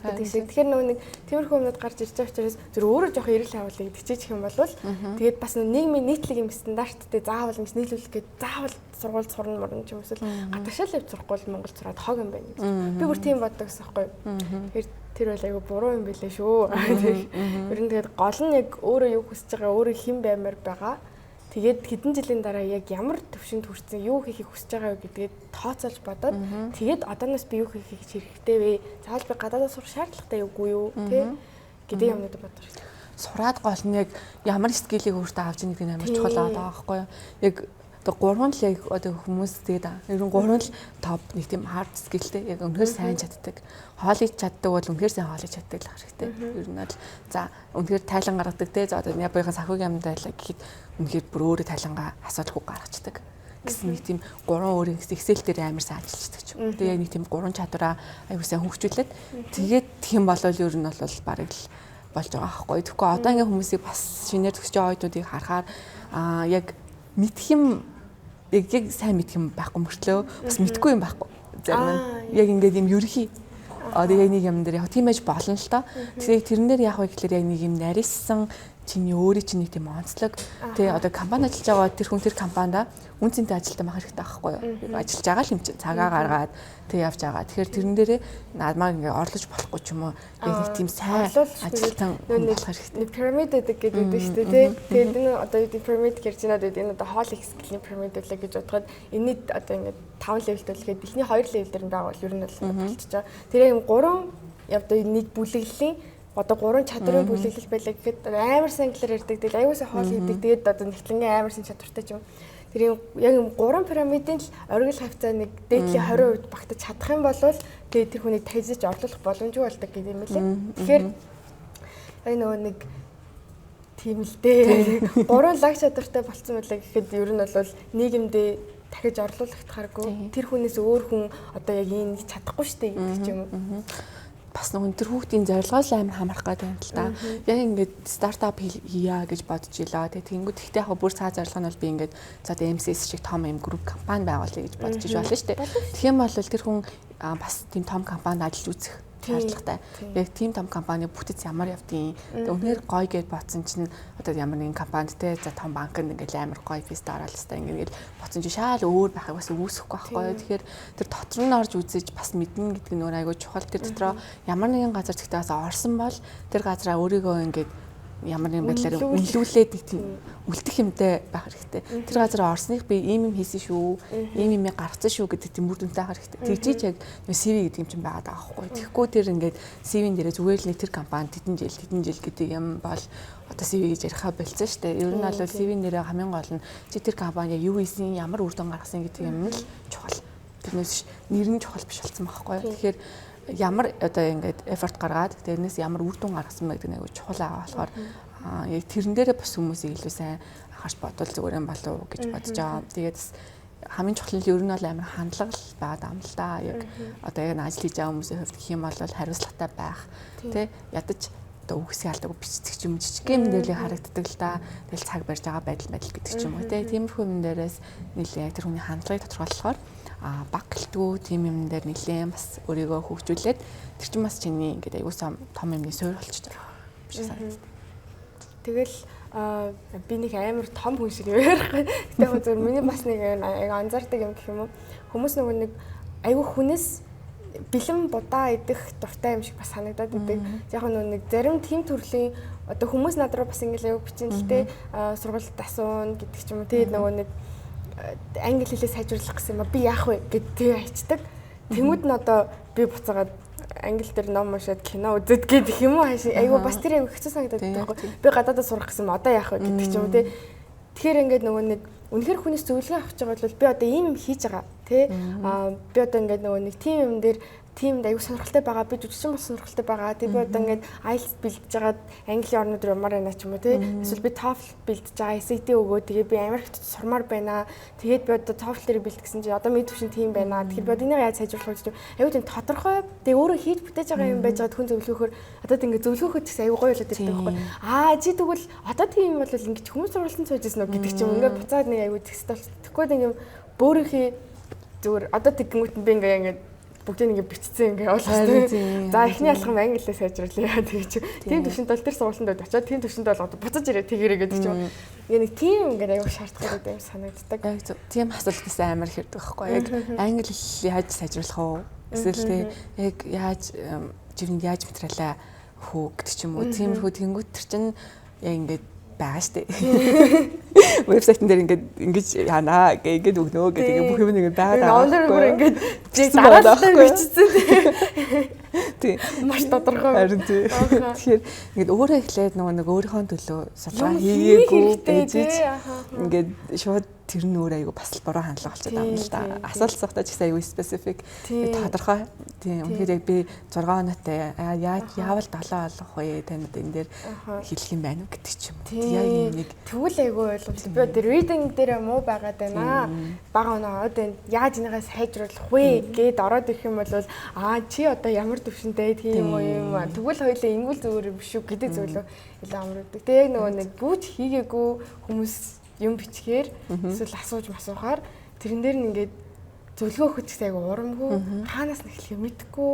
Гэдэг шиг. Тэгэхээр нөгөө нэг тиймэрхүү юмнууд гарч ирж байгаа учраас зүр өөрөө жоох эрэл хавуулыг хичээчих юм бол тэгээд бас нийгмийн нийтлэг юм стандарттай заавал ингэж нийлүүлэх гээд заавал сургуульд сурна морно ч юм эсвэл гадагшаал явж сурахгүй бол Монгол сураад хог юм байна гэж. Би бүр тийм боддог гэсэн байхгүй юу. Тэгэхээр тэр бол айгүй буруу юм билээ шүү. Ер нь тэгээд гол нь яг өөрөө юу хүсэж байгаа, өөрөө хэн баймаар байгаа. Тэгээд хэдэн жилийн дараа яг ямар төвшөнд хүрсэн, юу хийхийг хүсэж байгаа вэ гэдгээд тооцоолж бодоод тэгээд одооноос би юу хийхийг хэрэгтэй вэ? Заавал би гадаадаас сурах шаардлагатай юугүй юу? Тэ гэдэг юмнууд бодох хэрэгтэй. Сураад гол нь яг ямар скиллийг өөртөө авч ийн гэдэг нь амар чухал байгаа байхгүй юу? Яг одоо гурван л яг одоо хүмүүс тэгээд ер нь гурван л топ нэг тийм hard skill-тэй яг үнэхээр сайн чаддаг. Хоолыг чаддаг бол үнэхээр сайн хоолыг чаддаг л хэрэгтэй. Ер нь бол за үнэхээр тайлан гаргадаг те. За одоо ябыгийн санхүүгийн юмд байлаа гэхэд үнэхээр бүр өөрөө тайлангаа асуудалгүй гаргацдаг гэсэн нэг тийм гурван өөрийн Excel дээр амар сайн ажиллаждаг ч юм. Тэгээ яг нэг тийм гурван чадвараа аюу сайн хөгжүүлээд тэгээд тийм болол ер нь бол бараг л болж байгаа байхгүй. Тэгэхгүй одоо ингээ хүмүүсийг бас шинээр төгсөж байгаа оюутнуудыг харахаар яг мэдх юм яг сайн мэдх юм байхгүй мөртлөө бас мэдгүй юм байхгүй. Зарим нь яг ингээд юм ерөхий. Одоо яг нэг юм дээр яг тийм байж болно л доо. Тэгэхээр тэрэн дээр яах вэ гэхэлэр яг нэг юм нарийссан чиний өөрийн чинь нэг тийм онцлог тий одоо компани ажиллаж байгаа тэр хүн тэр компанида үн цэнтэй ажилтан байх хэрэгтэй байхгүй юу? Ажиллаж байгаа л юм чинь цагаа гаргаад тий явж байгаа. Тэгэхээр тэрэн дээрээ намайг ингээ орлож болохгүй ч юм уу яг нэг тийм сайн ажилтан болох хэрэгтэй. Пирамид гэдэг гэдэг шүү дээ тий. Тэгээд энэ одоо юу пирамид гэж байна гэдэг энэ одоо хоол их скилийн пирамид үлээ гэж бодоход энэний одоо ингээ 5 левелтэй үлгээд эхний 2 левел дээр нь байгаа бол ер нь бол болчихж байгаа. Тэр юм 3 одоо нэг бүлэглэлийн одоо гурван чадрын бүлэглэл байлаа гэхэд амар сайн англиар ярьдаг, тэгэл аюу сайн хоол хийдэг, тэгээд одоо нэгтлэнгийн амар сайн чадвартай ч юм. Тэр юм яг юм гурван пирамидын л оргил хавцаа нэг дээдлийн 20% багтаж чадах юм бол тэгээд тэр хүнийг тажиж орлуулах боломжгүй болдог гэдэг юм лээ. Тэгэхээр энэ нөгөө нэг тийм л дээ. Гурван лаг чадвартай болцсон байлаа гэхэд ер нь бол нийгэмдээ дахиж орлуулагдахааргүй. Тэр хүнээс өөр хүн одоо яг энэ чадахгүй штэ гэдэг ч юм уу. Бас нөгөө тэр хүүхдийн зорилгоос амар хамрах гэдэг юм л та. Яг ингээд стартап хийя гэж бодож илаа. Тэгээ тэнгүүд гэхдээ яг бүр цаа зорилго нь бол би ингээд за MCS шиг том юм групп компани байгуулъя гэж бодож иж болно шүү дээ. Тэгэх юм бол тэр хүн бас тийм том компанид ажиллаж үзэх шаардлагатай. Яг тийм том компани бүтэц ямар явдیں۔ Тэгээ үнээр гоё гэж бодсон чинь одоо ямар нэгэн компанид те за том банкнд ингээл амар гоё фест ороод л ингээд бодсон чинь шаал өөр байхыг бас үүсэхгүй байхгүй юу. Тэгэхээр тэр дотор нь орж үзэж бас мэднэ гэдэг нь өөр айгүй чухал. Тэр дотроо ямар нэгэн газар зэгтээ бас орсон бол тэр газараа өөрийгөө ингээд Ямар нэгэн байдлаар үнэлүүлээд тийм үлдэх юмтай байх хэрэгтэй. Тэр газар орсных би ийм юм хийсэн шүү, ийм юм гаргацсан шүү гэдэг тийм үр дүнтэй байх хэрэгтэй. Тэгжиж яг CV гэдэг юм чинь байгаад байгаа байхгүй. Тэгэхгүй тэр ингээд CV-н дээрээ зүгээр л нэг тэр компани тэдэн жил тэдэн жил гэдэг юм бол одоо CV гэж яриахаа болцсон шүү дээ. Ер нь бол CV-н дээрээ хамгийн гол нь чи тэр компани юу хийсэн, ямар үр дүн гаргасан гэдэг юм л чухал. Тэрнээс нэр нь чухал биш болсон байхгүй. Тэгэхээр ямар одоо ингээд effort гаргаад тэрнээс ямар үр дүн гаргасан бэ гэдэг нь аягүй чухал байгаа болохоор яг тэрэн дээрээ бас хүмүүсийг илүү сайн анхаарч бодвол зүгээр юм болов уу гэж бодож байгаа. Тэгээд хамгийн чухал нь ер нь бол амар хандлага л байгаад байгаа юм л да. Яг одоо яг ажил хийж байгаа хүмүүсийн хувьд гэх юм бол хариуцлагатай байх, тий, ядаж одоо үгсийн алдаг бичдэг ч юм, жижиг юм дээр л харагддаг л да. Тэгэл цаг барьж байгаа байдал байдал гэдэг ч юм уу, тий. Тиймэрхүү юм дээрээс нэлээ тэр хүний хандлагыг тодорхойлохоор баг гэлтгүү тийм юм дээр нэлээ бас өөрийгөө хөгжүүлээд тэр чинь бас чиний ингээд аягүй том юмны суурь болчихж байгаа юм шиг санагддаг. Тэгэл би нэг амар том хүн шиг ярихгүй. Гэтэ яг зөв миний бас нэг аяга анзаардаг юм гэх юм уу. Хүмүүс нөгөө нэг аягүй хүнээс бэлэн будаа идэх дуртай юм шиг бас санагдаад идэг. Яг нөгөө нэг зарим тим төрлийн одоо хүмүүс над руу бас ингээл аягүй бичин л те, сургуульд асуун гэдэг ч юм уу. Тэгээд нөгөө нэг англи хэлээ сайжруулах гэсэн юм ба би яах вэ гэд тэгээ хайчдаг. Тэнгүүд нь одоо би буцаагаад англи дээр ном уншаад кино үзээд гэдэг юм уу, хайш айгу бас тэр айгу хэцүү санагдаад байхгүй. Би гадаадад сурах гэсэн юм одоо яах вэ гэдэг ч юм уу, те. Тэгэхээр ингээд нөгөө нэг үнэхээр хүнээс зөвлөгөө авч байгаа бол би одоо ийм юм хийж байгаа, тий. Би одоо ингээд нөгөө нэг тийм юм дээр тиймд аягүй сонирхолтой байгаа. Би жүжигчин бас сонирхолтой байгаа. Тэг би одоо ингээд IELTS бэлдэж байгаад Английн орнууд руу явмаар байна ч юм уу, тий. Эсвэл би TOEFL бэлдэж байгаа, SAT өгөө. Тэгээ би Америкт сурмаар байна. Тэгээд би одоо TOEFL дээр бэлтгэсэн чинь одоо миний түвшин тийм байна. Тэгэхээр би одоо энийг яаж сайжруулах вэ гэж аягүй тийм тодорхой. Тэгээ өөрөө хийж бүтээж байгаа юм байж байгаад хүн зөвлөхөөр одоо ингээд зөвлөхөөхөд гэсэн аягүй гоё болоод ирдэг байхгүй. Аа, чи тэгвэл одоо тийм юм бол ингээд хүмүүс сургалтанд сууж ирсэн үү гэдэг ч юм. Ингээд буцаад нэг аягүй зэгстэй болчих. Тэгэхгүй нэг юм бөөрийнхээ зүгээр одоо тэгэнгүүт нь би ингээд бүгдийг ингээ бичсэн ингээ ойлгосон. За, эхний алхам англиээ сайжруулъя тэгэж. Тийм төвшөнд бол тэр сургалтанд очиод тийм төвшөнд бол одоо буцаж ирээ тэгэрэй гэдэг ч юм. Ингээ нэг тийм ингээ аягүй шаардлагатай гэдэг юм санагддаг. Яг зөв. Тийм асуулт амар хэрдэг байхгүй. Яг англи хэл яаж сайжруулах вэ? Эсвэл тэ яг яаж живэнд яаж материалаа хүү гэдэг ч юм уу. Тиймэрхүү тэнгуут тэр чинь яг ингээд байгаа штэ. Вебсайтн дээр ингээд ингэж яана гэ ингээд өгнөө гэдэг бүх юм ингээд байгаа даа. Онлайн бүр ингээд дараалал бичсэн. Тий. Маш тодорхой. Харин тий. Тэгэхээр ингээд өөрөө эхлээд нөгөө нэг өөрийнхөө төлөө судалгаа хийгээгүй байж ингээд шууд тэр нь өөр айгу бас л буруу хандлага болчиход байгаа юм л да. Асуулт асуухтаа ч гэсэн айгу specific, тодорхой. Тийм, үнэхээр яг би 6 оноотой яаж яавал 7 олох вэ? Танд энэ дээр хэлэх юм байна уу гэдэг ч юм уу. Яг юм нэг тэгвэл айгу ойлгомжтой. Би одоо reading дээр муу байгаад байна. Бага оноо одоо яаж энийгээ сайжруулах вэ гэд ороод ирэх юм бол аа, чи одоо ямар төвшөнтэй тийм үү юм. Тэгвэл хоёлаа ингүүл зүгээр юм биш үү гэдэг зүйлөө илүү амар өгдөг. Тэгээ яг нөгөө нэг гүйч хийгээгүй хүмүүс юм бичгээр эсвэл асууж масуухаар тэрэн дээр нь ингээд зөвлөгөө өгөх гэсэн айгу урамгүй, хаанаас нь эхлэхээ мэдэхгүй,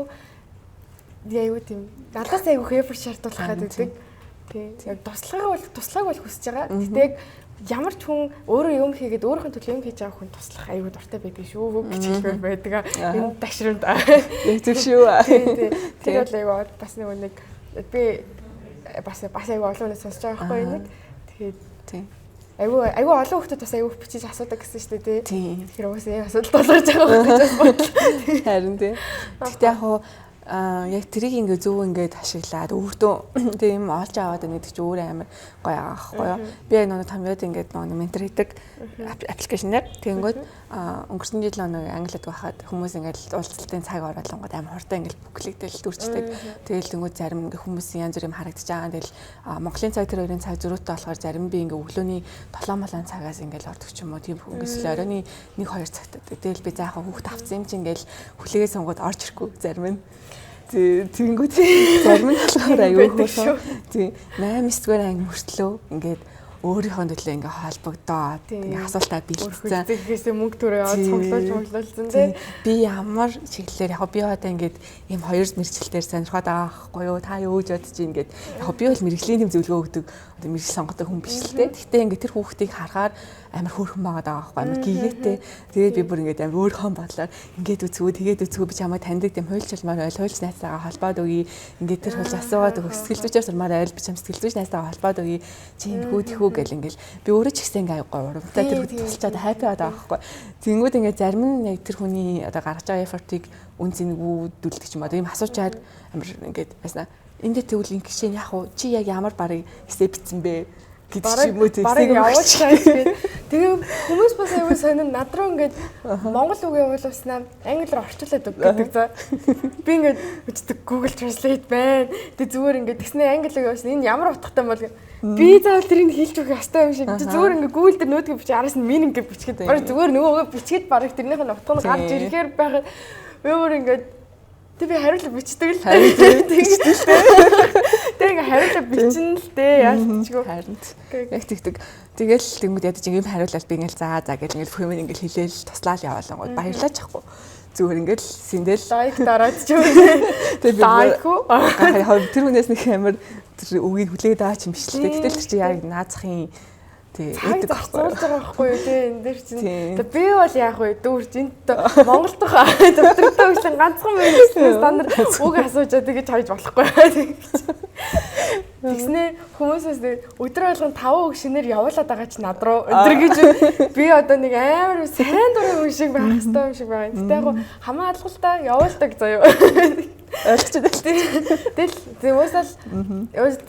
айгу тийм надаас айгу effort шаардуулах гэдэг. Тий. Яг туслахыг бол хүсэж байгаа. Гэтэ яг ямар ч хүн өөрөө юм хийгээд өөрийнхөө төлөө юм хийж байгаа хүн туслах айгу дуртай байдаг шүү гэж хэлмээр байдаг. Энэ ташрамд. Яг зөв шүү. Тий. Тэр бол айгу бас нэг би бас бас айгу олон хүнээс сонсож байгаа байхгүй нэг. Тэгээд тий. Айгу айгу олон хүмүүс бас айгу бичиж асуудаг гэсэн шүү дээ, тий. Тэгэхээр угаасаа ийм асуудал тулгарч байгаа гэж бас бодлоо. Харин тий. Гэхдээ яг хуу яг тэрийг ингээ зөв ингээд ашиглаад өөртөө тийм олж аваад байна гэдэг чинь өөр амар гоё байгаа байхгүй юу. Би яг нөгөө томьёод ингээд нөгөө ментор хийдэг аппликейшнээр тэгэнгүүт өнгөрсөн жил нэг англид байхад хүмүүс ингээд уулзалтын цаг ороолонгод амар хурдан ингээд бүклэгдэл дүрчдэг. Тэгэл тэнгууд зарим ингээ хүмүүсийн янз бүр юм харагдаж байгаа. Тэгэл Монголын цаг тэр хоёрын цаг зөрүүтэй болохоор зарим би ингээ өглөөний 7 молон цагаас ингээд ордог ч юм уу. Тийм ингээд оройн 1 2 цагт. Тэгэл би заахаа хүүхд авсан юм чи ингээд хүлээгээ сонгоод орж ирэхгүй зарим нь. Тэнгүүд зарим нь болохоор аюу хөөрхөн. Тий. 8 9 дугаар анги мөртлөө ингээд өөрийнхөө төлөө ингээ холбогдоод ингээ асуултаа бэлдсэн. Өөрхөөсөө мөнгө төрөө яваад цуглуулж цуглуулсан тий. Би ямар чиглэлээр яг би одоо ингээд ийм хоёр мэргэжилтээр сонирхоод байгаа байхгүй юу? Та юу гэж бодож чинь ингээд яг би бол мэргэжлийн тэм зөвлөгөө өгдөг одоо мэргэжил сонгодог хүн биш л дээ. Гэхдээ ингээд тэр хүүхдийг харахаар амар хөөрхөн байгаад байгаа байхгүй, амар гигээтэй. Тэгээд би бүр ингээд амар өөрхөн бодлоор ингээд үзгүү, тэгээд үзгүү, би чамайг таньдаг юм хуульч чулмаар ойл, хуульч найзтайгаа холбоод өгье. Ингээд тэр хуульч асуугаад өгөх, сэтгэл зүйчээр сурмаар ойл, би чам сэтгэл зүйч найзтайгаа холбоод өгье. Чи ингэхүү тэхүү гэл ингээд би өөрөө ч гэсэн ингээд аягүй урамтай тэр хүн тусалчаад happy байгаа байхгүй. Тэнгүүд ингээд зарим нь яг тэр хүний одоо гаргаж байгаа effort-ыг үн цэнэгүүдүүлдэг ч юм уу. Тийм асуучаад амар ингээд байснаа. Энд дээр тэгвэл ингэ жишээ нь яг уу чи яг ямар барыг эсээ бичсэн бэ гэдэг ч юм уу, тийм барыг явуулчихсан би. Тэгээ хүмүүс бас аюу сонин над руу ингээд монгол үг явуулснаа англиар орчуулад өг гэдэг за. Би ингээд бичдэг Google Translate байна. Тэгээ зүгээр ингээд тэгснэ англи үг явуулсан энэ ямар утгатай бол би заавал тэрийг хэлж өгөх ёстой юм шиг. Зүгээр ингээд Google дээр нүүдгийг бичиж араас нь meaning гэж бичгээд бараг зүгээр нөгөөгөө бичгээд бараг тэрнийх нь утга нь гарч ирэхээр байхад би өөр ингээд тэг би хариулаа бичдэг л дээ. Тэгдэг л дээ. Тэг ингээ хариулаа бичнэ л дээ. Яалтчгүй. Харин яг тэгдэг. Тэгэл тэнгууд ядаж юм хариулаад би ингээл заа заа гэл ингээл бүх юм ингээл хэлээл туслаал яваалангууд баярлаач ахгүй. Зүгээр ингээл сэндэл лайк дараад ч юм. Тэг би лайк уу? Тэр хүнээс нэг амар тэр үгийг хүлээгээд байгаа ч юм биш л дээ. Гэтэл тэр чи яг наазахын тий өгдөг байхгүй байгаа байхгүй юу тий энэ дэр чинь. Тэг би бол яах вэ? Дүүрч энд Монгол дахь зөвтрөлтөө өгсөн ганцхан мэргэжлийн стандарт үг асууж тэгэж хайж болохгүй. Тэгснэ хүмүүсээс өдөр болгон 5 үг шинээр явуулаад байгаа чи над руу өндөр гэж би одоо нэг амар сайн дурын хүн шиг байх хэрэгтэй юм шиг байна. Гэтэ яг хамаа алгалтай явуулдаг заяа. Ойлгож байна. Тэгэл зөвөөсөл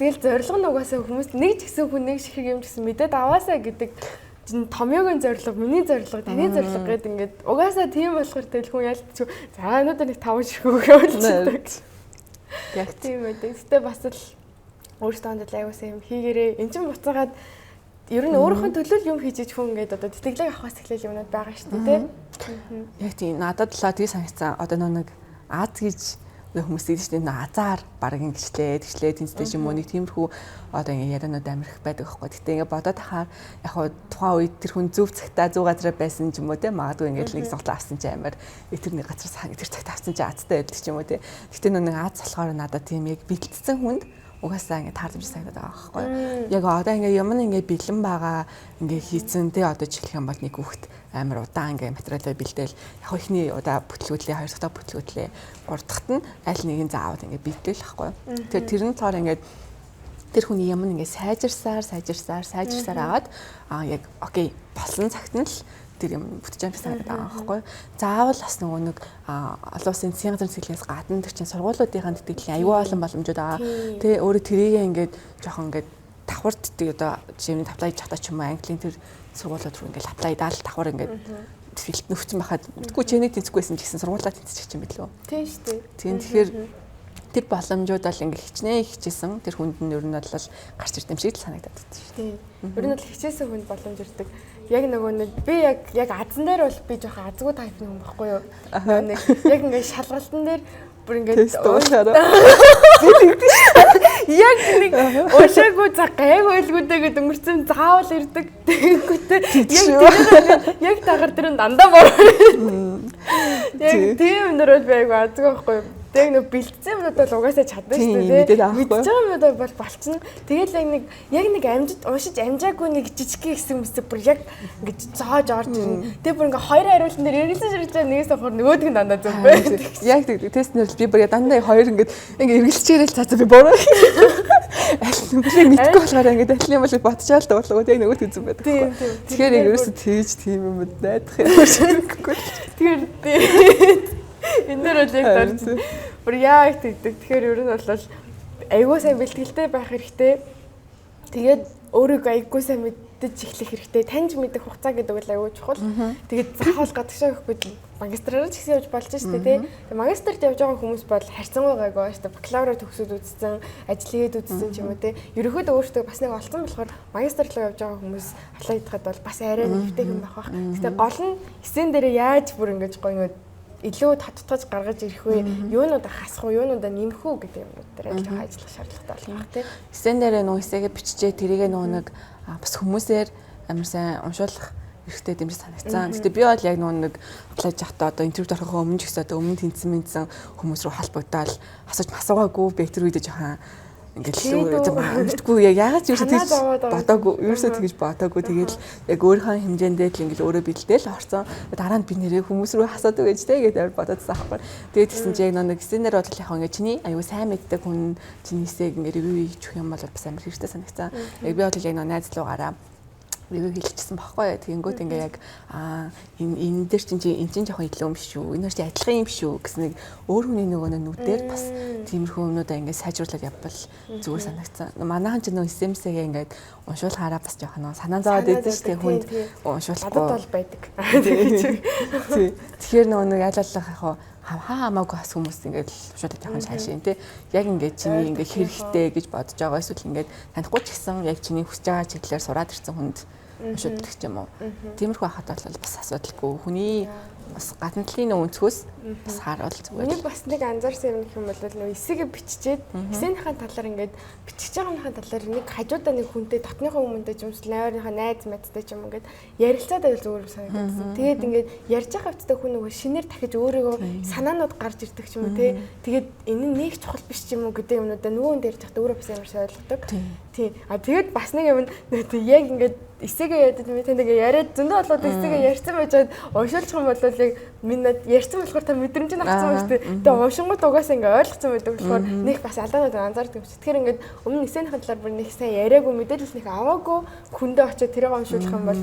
тэгэл зорилго нь угаасаа хүмүүс нэг ч гэсэн хүн нэг ширхэг юм ч гэсэн мэдээд аваасаа гэдэг чинь томьёогийн зорилго, миний зорилго, таны зорилго гэдэг ингээд угаасаа тийм болохоор тэгэл хүн ялцчих. За өнөөдөр нэг 5 ширхэг үг явуулчихдаг. Яг тийм байдаг. Гэтэ бас л өөртөө ондол аягүй юм хийгэрээ. Эн чинь буцаагаад ер нь өөрийнхөө төлөө юм хийж иж хүн ингээд одоо тэтгэлэг авахаас эхлээл юмнууд байгаа шүү дээ, тий. Яг тийм надад л тийг санагцсан. Одоо нэг Аз гэж хүмүүс хэлж шүү дээ, азар баг ингэчлээ, тэгчлээ, тэнцтэй ч юм уу нэг тиймэрхүү одоо ингэ ярианууд амар их байдаг байхгүй. Гэтэ ингэ бодоод тахаар яг хуу тухайн үед тэр хүн зөв цагтаа зөв газараа байсан ч юм уу те, магадгүй ингэ нэг зуглаа авсан ч амар тэр нэг газар тэр цагт авсан чи азтай байдаг ч юм уу те. Гэтэ нэг аз болохоор надад тийм яг бэлтцсэн хүнд угаасаа ингэ тааламж санагдаад байгаа байхгүй. Яг одоо ингэ юм ингэ бэлэн байгаа ингэ хийцэн те, одоо жишээлх юм бол нэг хүүхэд амар удаан ингэ материалаа бэлдээл яг эхний удаа бүтлгүүтлээ, хоёр дахь бүтлгүүтлээ, гурав дахьт нь аль нэгэн заавал ингэ бэлдээл байхгүй. Тэгэхээр тэр нь болохоор ингэ тэр хүний юм ингэ сайжирсаар сайжирсаар сайжирсаар агаад яг окей болсон цагт нь л тэр юм бүтэж байгаа санагдаад байгаа байхгүй. Заавал бас нөгөө нэг олон улсын засгийн газрын сэтгэлээс гадна тэр чинь сургуулиудынхаа тэтгэлийн аюул олон боломжууд байгаа. Тэ өөрөө тэрийг ингээд жоохон ингээд давхар тэтг одоо жишээ нь apply хийж чадаа ч юм уу Английн тэр сургуулиуд руу ингээд apply даал давхар ингээд тэтгэлт нөхцөн байхад мэдгүй чэнэ тэнцэхгүйсэн ч гэсэн сургуулаа тэнцчих юм билүү. Тийм шүү дээ. Тийм тэгэхээр тэр боломжууд бол ингээд хичнээн хичээсэн тэр хүнд нь ер нь бол гарч ирд юм шиг л санагдаад байна шүү дээ. Ер нь бол хичээсэн хүнд боломж ирдэг. Яг нөгөө нэг би яг азан дээр бол би жоохон азгүй тайпны хүн байхгүй юу? Нөгөө нэг яг ингээд шалгалтан дээр бүр ингээд яг нэг уушаагүй за гайг ойлгүйдээ гэд өнгөрцөн заавал ирдэг. Тэгэнгүүтээ яг яг дагаар тэр нь дандаа бороо. Яг тийм өнөр бол би айгүй азгүй байхгүй юу? Тэг нэг бэлтцсэн юмнууд бол угаасаа чадна шүү дээ. Мэдж байгаа юмнууд бол болчихно. Тэгэл яг нэг амжид уншиж амжаагүй нэг жижиг хэсэг мэсэг бүр яг ингэж зоож орж ирнэ. Тэг бүр ингээ хоёр хариултан дээр эргэлзэж ирж байгаа нэгээс авахар нөгөөдг нь дандаа зөв бай. Яг тэг тестнэр би бүр дандаа хоёр ингээд ингээ эргэлзчээрэл цаацаа би буруу. Аль нь би мэдгүй болохоор ингээд аль юм бол ботчаал дуурлаа. Яг нөгөөдг зөв байдаг. Тэгэхээр яг ерөөсө тэгж тийм юмуд найдах юм шиггүй. Тэгэхээр энэ дээр бол яг дорж бүр яг тэгдэг. Тэгэхээр ер нь бол айгүй сайн бэлтгэлтэй байх хэрэгтэй. Тэгээд өөрийгөө айгүй сайн мэдэж эхлэх хэрэгтэй. Таньж мэдэх хугацаа гэдэг бол айгүй чухал. Тэгээд заавал гадагшаа өгөхгүй магистраараа ч гэсэн явж болж штэ тий. Тэгээд магистрт явж байгаа хүмүүс бол харьцангуй гайгүй штэ. Бакалавраа төгсөөд үзсэн, ажил хийгээд үзсэн ч юм уу тий. Ерөнхийдөө өөртөө бас нэг олцсон болохоор магистр руу явж байгаа хүмүүс apply хийхэд бол бас арай нэвтэй юм байх бах. Гэтэ гол нь эсэн дээрээ яаж бүр ингэж гоё ингэ илүү татвтгаж гаргаж ирэх вэ? Юунуудаа хасах уу, юунуудаа нэмэх үү гэдэг юмнууд дээр ажил ажиллах шаардлагатай болох байх тий. Эсэн дээрээ нөгөө эсэгээ биччихээ тэрийгээ нөгөө нэг бас хүмүүсээр амар сайн уншуулах хэрэгтэй юм шиг санагдсан. Гэтэ би бол яг нөгөө нэг apply жахтаа одоо интервьюд орохоо өмнө ч гэсэн одоо өмнө тэнцсэн мэнцсэн хүмүүс рүү холбогдоод асууж масуугаагүй би тэр үедээ жоохон Ингээд л мэдгүй яагаад ч ерөөсөө тэгж бодоогүй. Ерөөсөө тэгж бодоогүй. Тэгээд яг өөрийнхөө хэмжээндээ л ингээд өөрөө бэлдээл орсон. Дараа нь би нэрээ хүмүүс рүү асуудаг гэж те гээд амар бодоодсан аахгүй. Тэгээд тэгсэн чинь яг нэг эсэнээр бол яг ингээд чиний аюу сайн мэддэг хүн чиний эсээг ингээд ревю хийж өгөх юм бол бас амар хэрэгтэй санагцсан. Яг би бол яг найз руугаараа ревю хийлгэчихсэн баггүй. Тэгэнгүүт ингээ яг энэ энэ дээр чинь энэ чинь жоохон илүү юм шүү. Энэ хоёр чинь адилхан юм шүү гэсэн нэг өөр хүний нөгөө нүдээр бас тиймэрхүү юмнуудаа ингээ сайжруулаад явбал зүгээр санагдсан. Манайхан ч нөгөө SMS-гээ ингээд уншуулахаараа бас жоохон санаа зовоод идэв шүү дээ хүнд уншуулахгүй. Надад бол байдаг. Тэгэхээр нөгөө нэг аль аллах яг хамаагүй бас хүмүүс ингээд шууд жоохон шаашин тий. Яг ингээд чиний ингээд хэрэгтэй гэж бодож байгаа эсвэл ингээд танихгүй ч гэсэн яг чиний хүсэж байгаа чиглэлээр сураад ирсэн хүнд уншуулдаг ч юм уу. Тиймэрхүү хахад бол бас асуудалгүй. Хүний бас гадна талын өнцгөөс бас харуул зүгээр. Миний бас нэг анзаарсан юм гэх юм бол нөө эсэгээ биччихээд эсэнийхээ талаар ингээд бичиж байгааныхаа талаар нэг хажуудаа нэг хүнтэй дотныхоо хүмүүнтэй ч юм уу нойрныхаа найз мэдтэй ч юм ингээд ярилцаад байвал зүгээр санагдсан. Тэгээд ингээд ярьж байгаа хэвчтэй хүн нөгөө шинээр дахиж өөрийгөө санаанууд гарч ирдэг ч юм уу тий. Тэгээд энэ нь нэг чухал биш ч юм уу гэдэг юмнуудаа нөгөө хүн дээр ярьж байхдаа өөрөө бас амар сайн ойлгодог. Тий. А тэгээд бас нэг юм яг ингээд эсэгээ ядад ми танд ингээ яриад зөндөө болоод эсэгээ ярьсан байж байгаад уншуулчих юм бол яг минь над ярьсан болохоор та мэдрэмж нь авсан байж тээ. Тэгээ уншингууд угаасаа ингээ ойлгоцсон байдаг болохоор нэг бас алдаанууд анзаардаг юм чи. Тэгэхээр ингээд өмнө эсэнийхэн талаар бүр нэг сайн яриаггүй мэдээлэл нэг аваагүй хүндээ очиод тэрийг уншуулах юм бол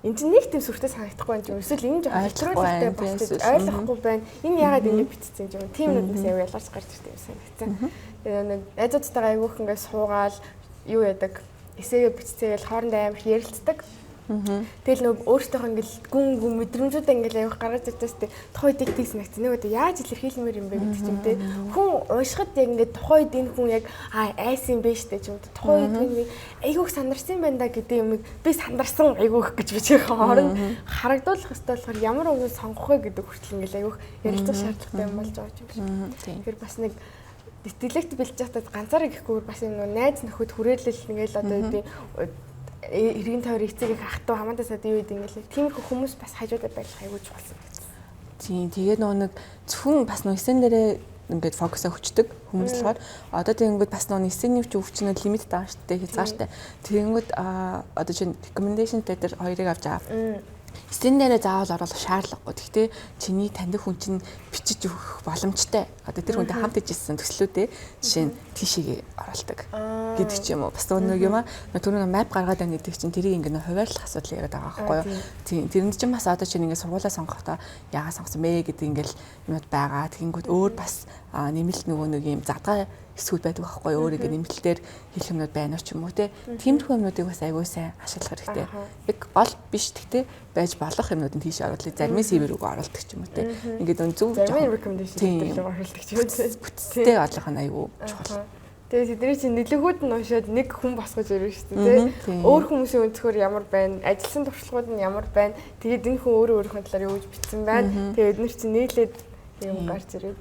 энэ чинь нэг тийм сүртэй санагдахгүй юм чи. Эсвэл энэ жоох хэтрүүлэлтэй болчих ойлгохгүй байна. Энэ яагаад ингэ бичсэн юм. Тийм нүднээс аяг ялгарч гарч ирдэг юм санагдсан. Тэгээ нэг найзуудтайгаа айгүйх ингээ суугаал юу яадаг эсээгээ бичцээгээл хоорондоо амар ярилцдаг. Тэгэл нөгөө өөртөөхөө ингээл гүн гүн мэдрэмжүүдээ ингээл аяг гаргаж ирдэг шүү дээ. Тухайн үед тийг санагдсан. Нэг удаа яаж илэрхийлмээр юм бэ гэдэг ч юм те. Хүн уншихад яг ингээд тухайн үед энэ хүн яг айсан юм бэ штэ ч юм. Тухайн үед энэ айгүйх сандарсан юм байна да гэдэг юмыг би сандарсан айгүйх гэж бичих хооронд харагдуулах ёстой болохоор ямар үгийг сонгох вэ гэдэг хүртэл ингээл айгүйх ярилцах шаардлагатай юм болж байгаа юм шиг. Тэгэхээр бас нэг тэтгэлэгт бэлдэж байхдаа ганцаараа гэхгүй бас юм нөө найз нөхөд хүрээлэл ингээл одоо үгүй эргэн тойрон эцэг их ах トゥ хамаатан сад юу гэдэг ингээл тиймэрхүү хүмүүс бас хажуудаа байх айгүй чухал санагдсан. Тийм тэгээд нөгөө нэг зөвхөн бас нөгөө эсэн дээрээ ингээд фокусаа хүчдэг хүмүүс болохоор одоо тэгэнгүүт бас нөгөө эсэний өвч өвчнөө лимит байгаа шүү дээ хязгаартай. Тэгэнгүүт одоо чинь recommendation дээр хоёрыг авч байгаа. Эсэн дээрээ заавал оруулах шаардлагагүй. Гэхдээ чиний таньдаг хүн чинь бичиж өгөх боломжтой. Одоо тэр хүнтэй хамт ижсэн төслүүдээ жишээ нь тийшээгээ оруулдаг гэдэг ч юм уу. Бас нэг юм аа түрүү нэг map гаргаад байна гэдэг чинь тэрийг ингээ нөх хуваарлах асуудал яриад байгаа байхгүй юу? Тийм. Тэрэнд чинь бас одоо чинь ингээ сургуулаа сонгохдоо яагаад сонгосон бэ гэдэг ингээл юмуд байгаа. Тэгэнгүүт өөр бас нэмэлт нөгөө нэг юм задгаа хэсгүүд байдаг байхгүй юу? Өөр ингээ нэмэлтээр хэлэх юмнууд байна ч юм уу те. Тиймэрхүү юмнуудыг бас аягүй сайн ашиглах хэрэгтэй. Яг гол биш гэхдээ байж болох юмнууд нь тийш оруулах. Зарим нь CV рүүгээ оруулдаг ч юм уу те. Ингээд өн зөв жоохон recommendation дээр л оруулдаг ч юм уу. Бүтцтэй олох нь аягүй чухал. Тэгээ тэдний чинь нэлээгүүд нь уншаад нэг хүн босгож ирнэ шүү дээ тий. Өөр хүмүүсийн өнцгөр ямар байна, ажилласан туршлагууд нь ямар байна. Тэгээд энэ хүн өөрөө өөрийнхөө талаар юу гэж бичсэн байна. Тэгээд эднэр чинь нийлээд юм гарч ирээд.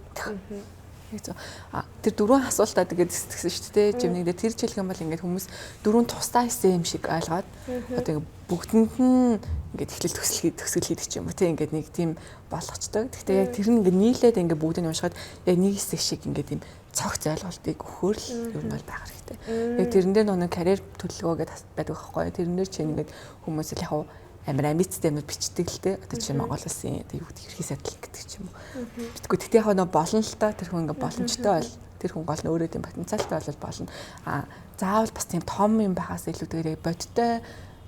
Тэр дөрвөн асуултаа тэгээд тэгсэн шүү дээ. Жимнэг дээр тэр чиглэх юм бол ингээд хүмүүс дөрвөн тусдаа эсэ юм шиг ойлгоод одоо ингээд бүгдэнд нь ингээд эхлэл төсөл хийдэг ч юм уу тий ингээд нэг тийм болгочтой. Гэхдээ яг тэр нь ингээд нийлээд ингээд бүгдийг уншихад яг нэг хэсэг шиг ингээд тийм цогц ойлголтыг өгөхөөр л ер нь бол байх хэрэгтэй. Яг тэрэн дээр нэг карьер төлөвлөгөө гэдэг байдаг байхгүй юу? Тэрэн дээр чинь ингээд хүмүүс л яг амар амбицтай юмнууд бичдэг л дээ. Одоо жишээ Монгол улсын одоо юу гэдэг ерхий сайдл гэдэг ч юм уу. Битгүй. Тэгтээ яг нөө болно л та тэр хүн ингээ боломжтой бол тэр хүн гол нь өөрөө тийм потенциалтай бол болно. А заавал бас тийм том юм байхаас илүүтэйгээр яг бодиттой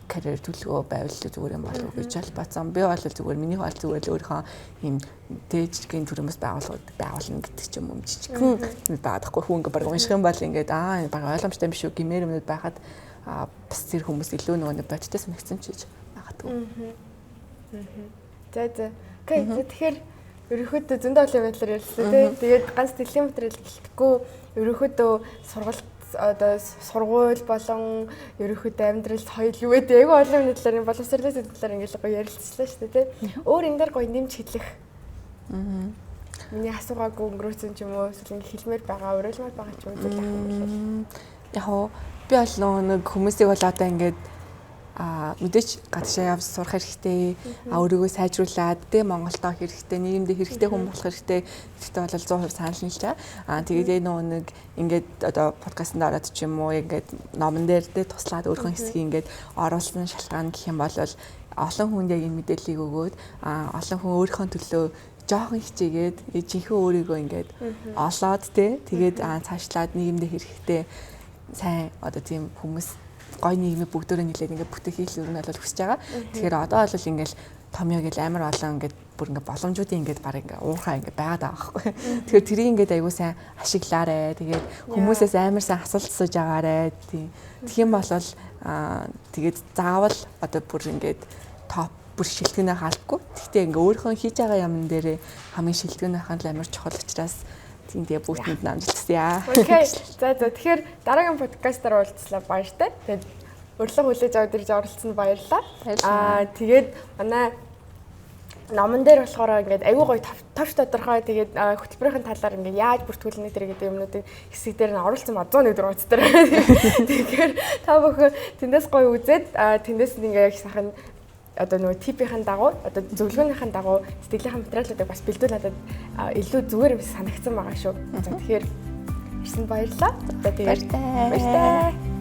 карьер төлөвлөгөө байвал зүгээр юм болов уу гэж л бодсон. Би бол зүгээр миний бол зүгээр л өөрийнхөө ийм дээжгийн төрөмс байгууллагууд байгуулна гэдэг ч юм уу жижигхэн юм байгаа хгүй хүн ингээ баг унших юм бол ингээд баг ойлгомжтой юм биш үү гэмээр юмнууд байхад бас тэр хүмүүс илүү нөгөө бодиттой санагдсан ч гэж магадгүй. За за. Окей. Тэгэхээр ерөнхийдөө зөндөө олон юм талаар ярьлаа тий. Тэгээд ганц дэлхийн материал гэлтэхгүй ерөнхийдөө сургалт одоо сургууль болон ерөнхийдөө амьдрал соёл юу гэдэг айгүй олон юм талаар боловсролын талаар ингээл гоё ярилцлаа шүү дээ тий. Өөр энэ дээр гоё нэмж хэлэх. Миний асуугаагүй өнгөрөөсөн ч юм уу эсвэл ингээ хэлмээр байгаа, уриалмаар байгаа ч юм уу зүйл ах юм бол. Яг хоо би бол нэг хүмүүсийг бол одоо ингээд Мэдээж гадагшаа явж сурах хэрэгтэй, өөрийгөө сайжруулад тэ Монголдоо хэрэгтэй, нийгэмдээ хэрэгтэй хүн болох хэрэгтэй гэдэгтээ бол 100% санал нийлж байгаа. Тэгээд нөгөө нэг ингээд одоо подкастт ороод ч юм уу ингээд номон дээр тэ туслаад өөрийнхөө хэсгийг ингээд оруулсан шалтгаан гэх юм бол олон хүнд яг энэ мэдээллийг өгөөд олон хүн өөрийнхөө төлөө жоохон хичээгээд жинхэнэ өөрийгөө ингээд олоод тэ тэгээд цаашлаад нийгэмдээ хэрэгтэй сайн одоо тийм хүмүүс гой нийгмийг бүгдөө нийлээд ингээд бүтээхийг л ер нь бол хүсэж байгаа. Тэгэхээр одоо бол ингээд томьёо гэл амар олон ингээд бүр ингээд боломжуудын ингээд баг ингээд уурхай ингээд байгаад байгаа байхгүй. Тэгэхээр тэрийг ингээд аягүй сайн ашиглаарэ. Тэгээд хүмүүсээс амар сайн асуулт асууж агаарэ. Тийм. Тэгэх юм бол тэгээд заавал одоо бүр ингээд топ бүр шилтгэнээ хаалдаггүй. Гэхдээ ингээ өөрийнхөө хийж байгаа юмн дээрээ хамгийн шилтгэн байх нь амар чухал учраас тийм тэгээ бүгдэнд нь амжилт хүсье. Окей. За тэгэхээр дараагийн подкастаар уулзлаа, баяртай. Тэгээд урилга хүлээж аваад ирж оролцсонд баярлалаа. Тэгээд манай номон дээр болохоор ингээд аягүй гоё товч тодорхой тэгээд хөтөлбөрийн талаар ингээд яаж бүртгүүлнэ тэр гэдэг юмнуудыг хэсэг дээр нь оруулсан ба 101 хуудас дээр. Тэгэхээр та бүхэн тэндээс гоё үзээд тэндээс нь ингээд яг сайхан одоо нөгөө типийн дагуу одоо зөвлөгөөнийхэн дагуу сэтгэлийнхэн материалуудыг бас бэлдүүл надад илүү зүгээр юм санагдсан байгаа шүү. За тэгэхээр ирсэнд баярлалаа. За тэгээд баяртай. Баяртай.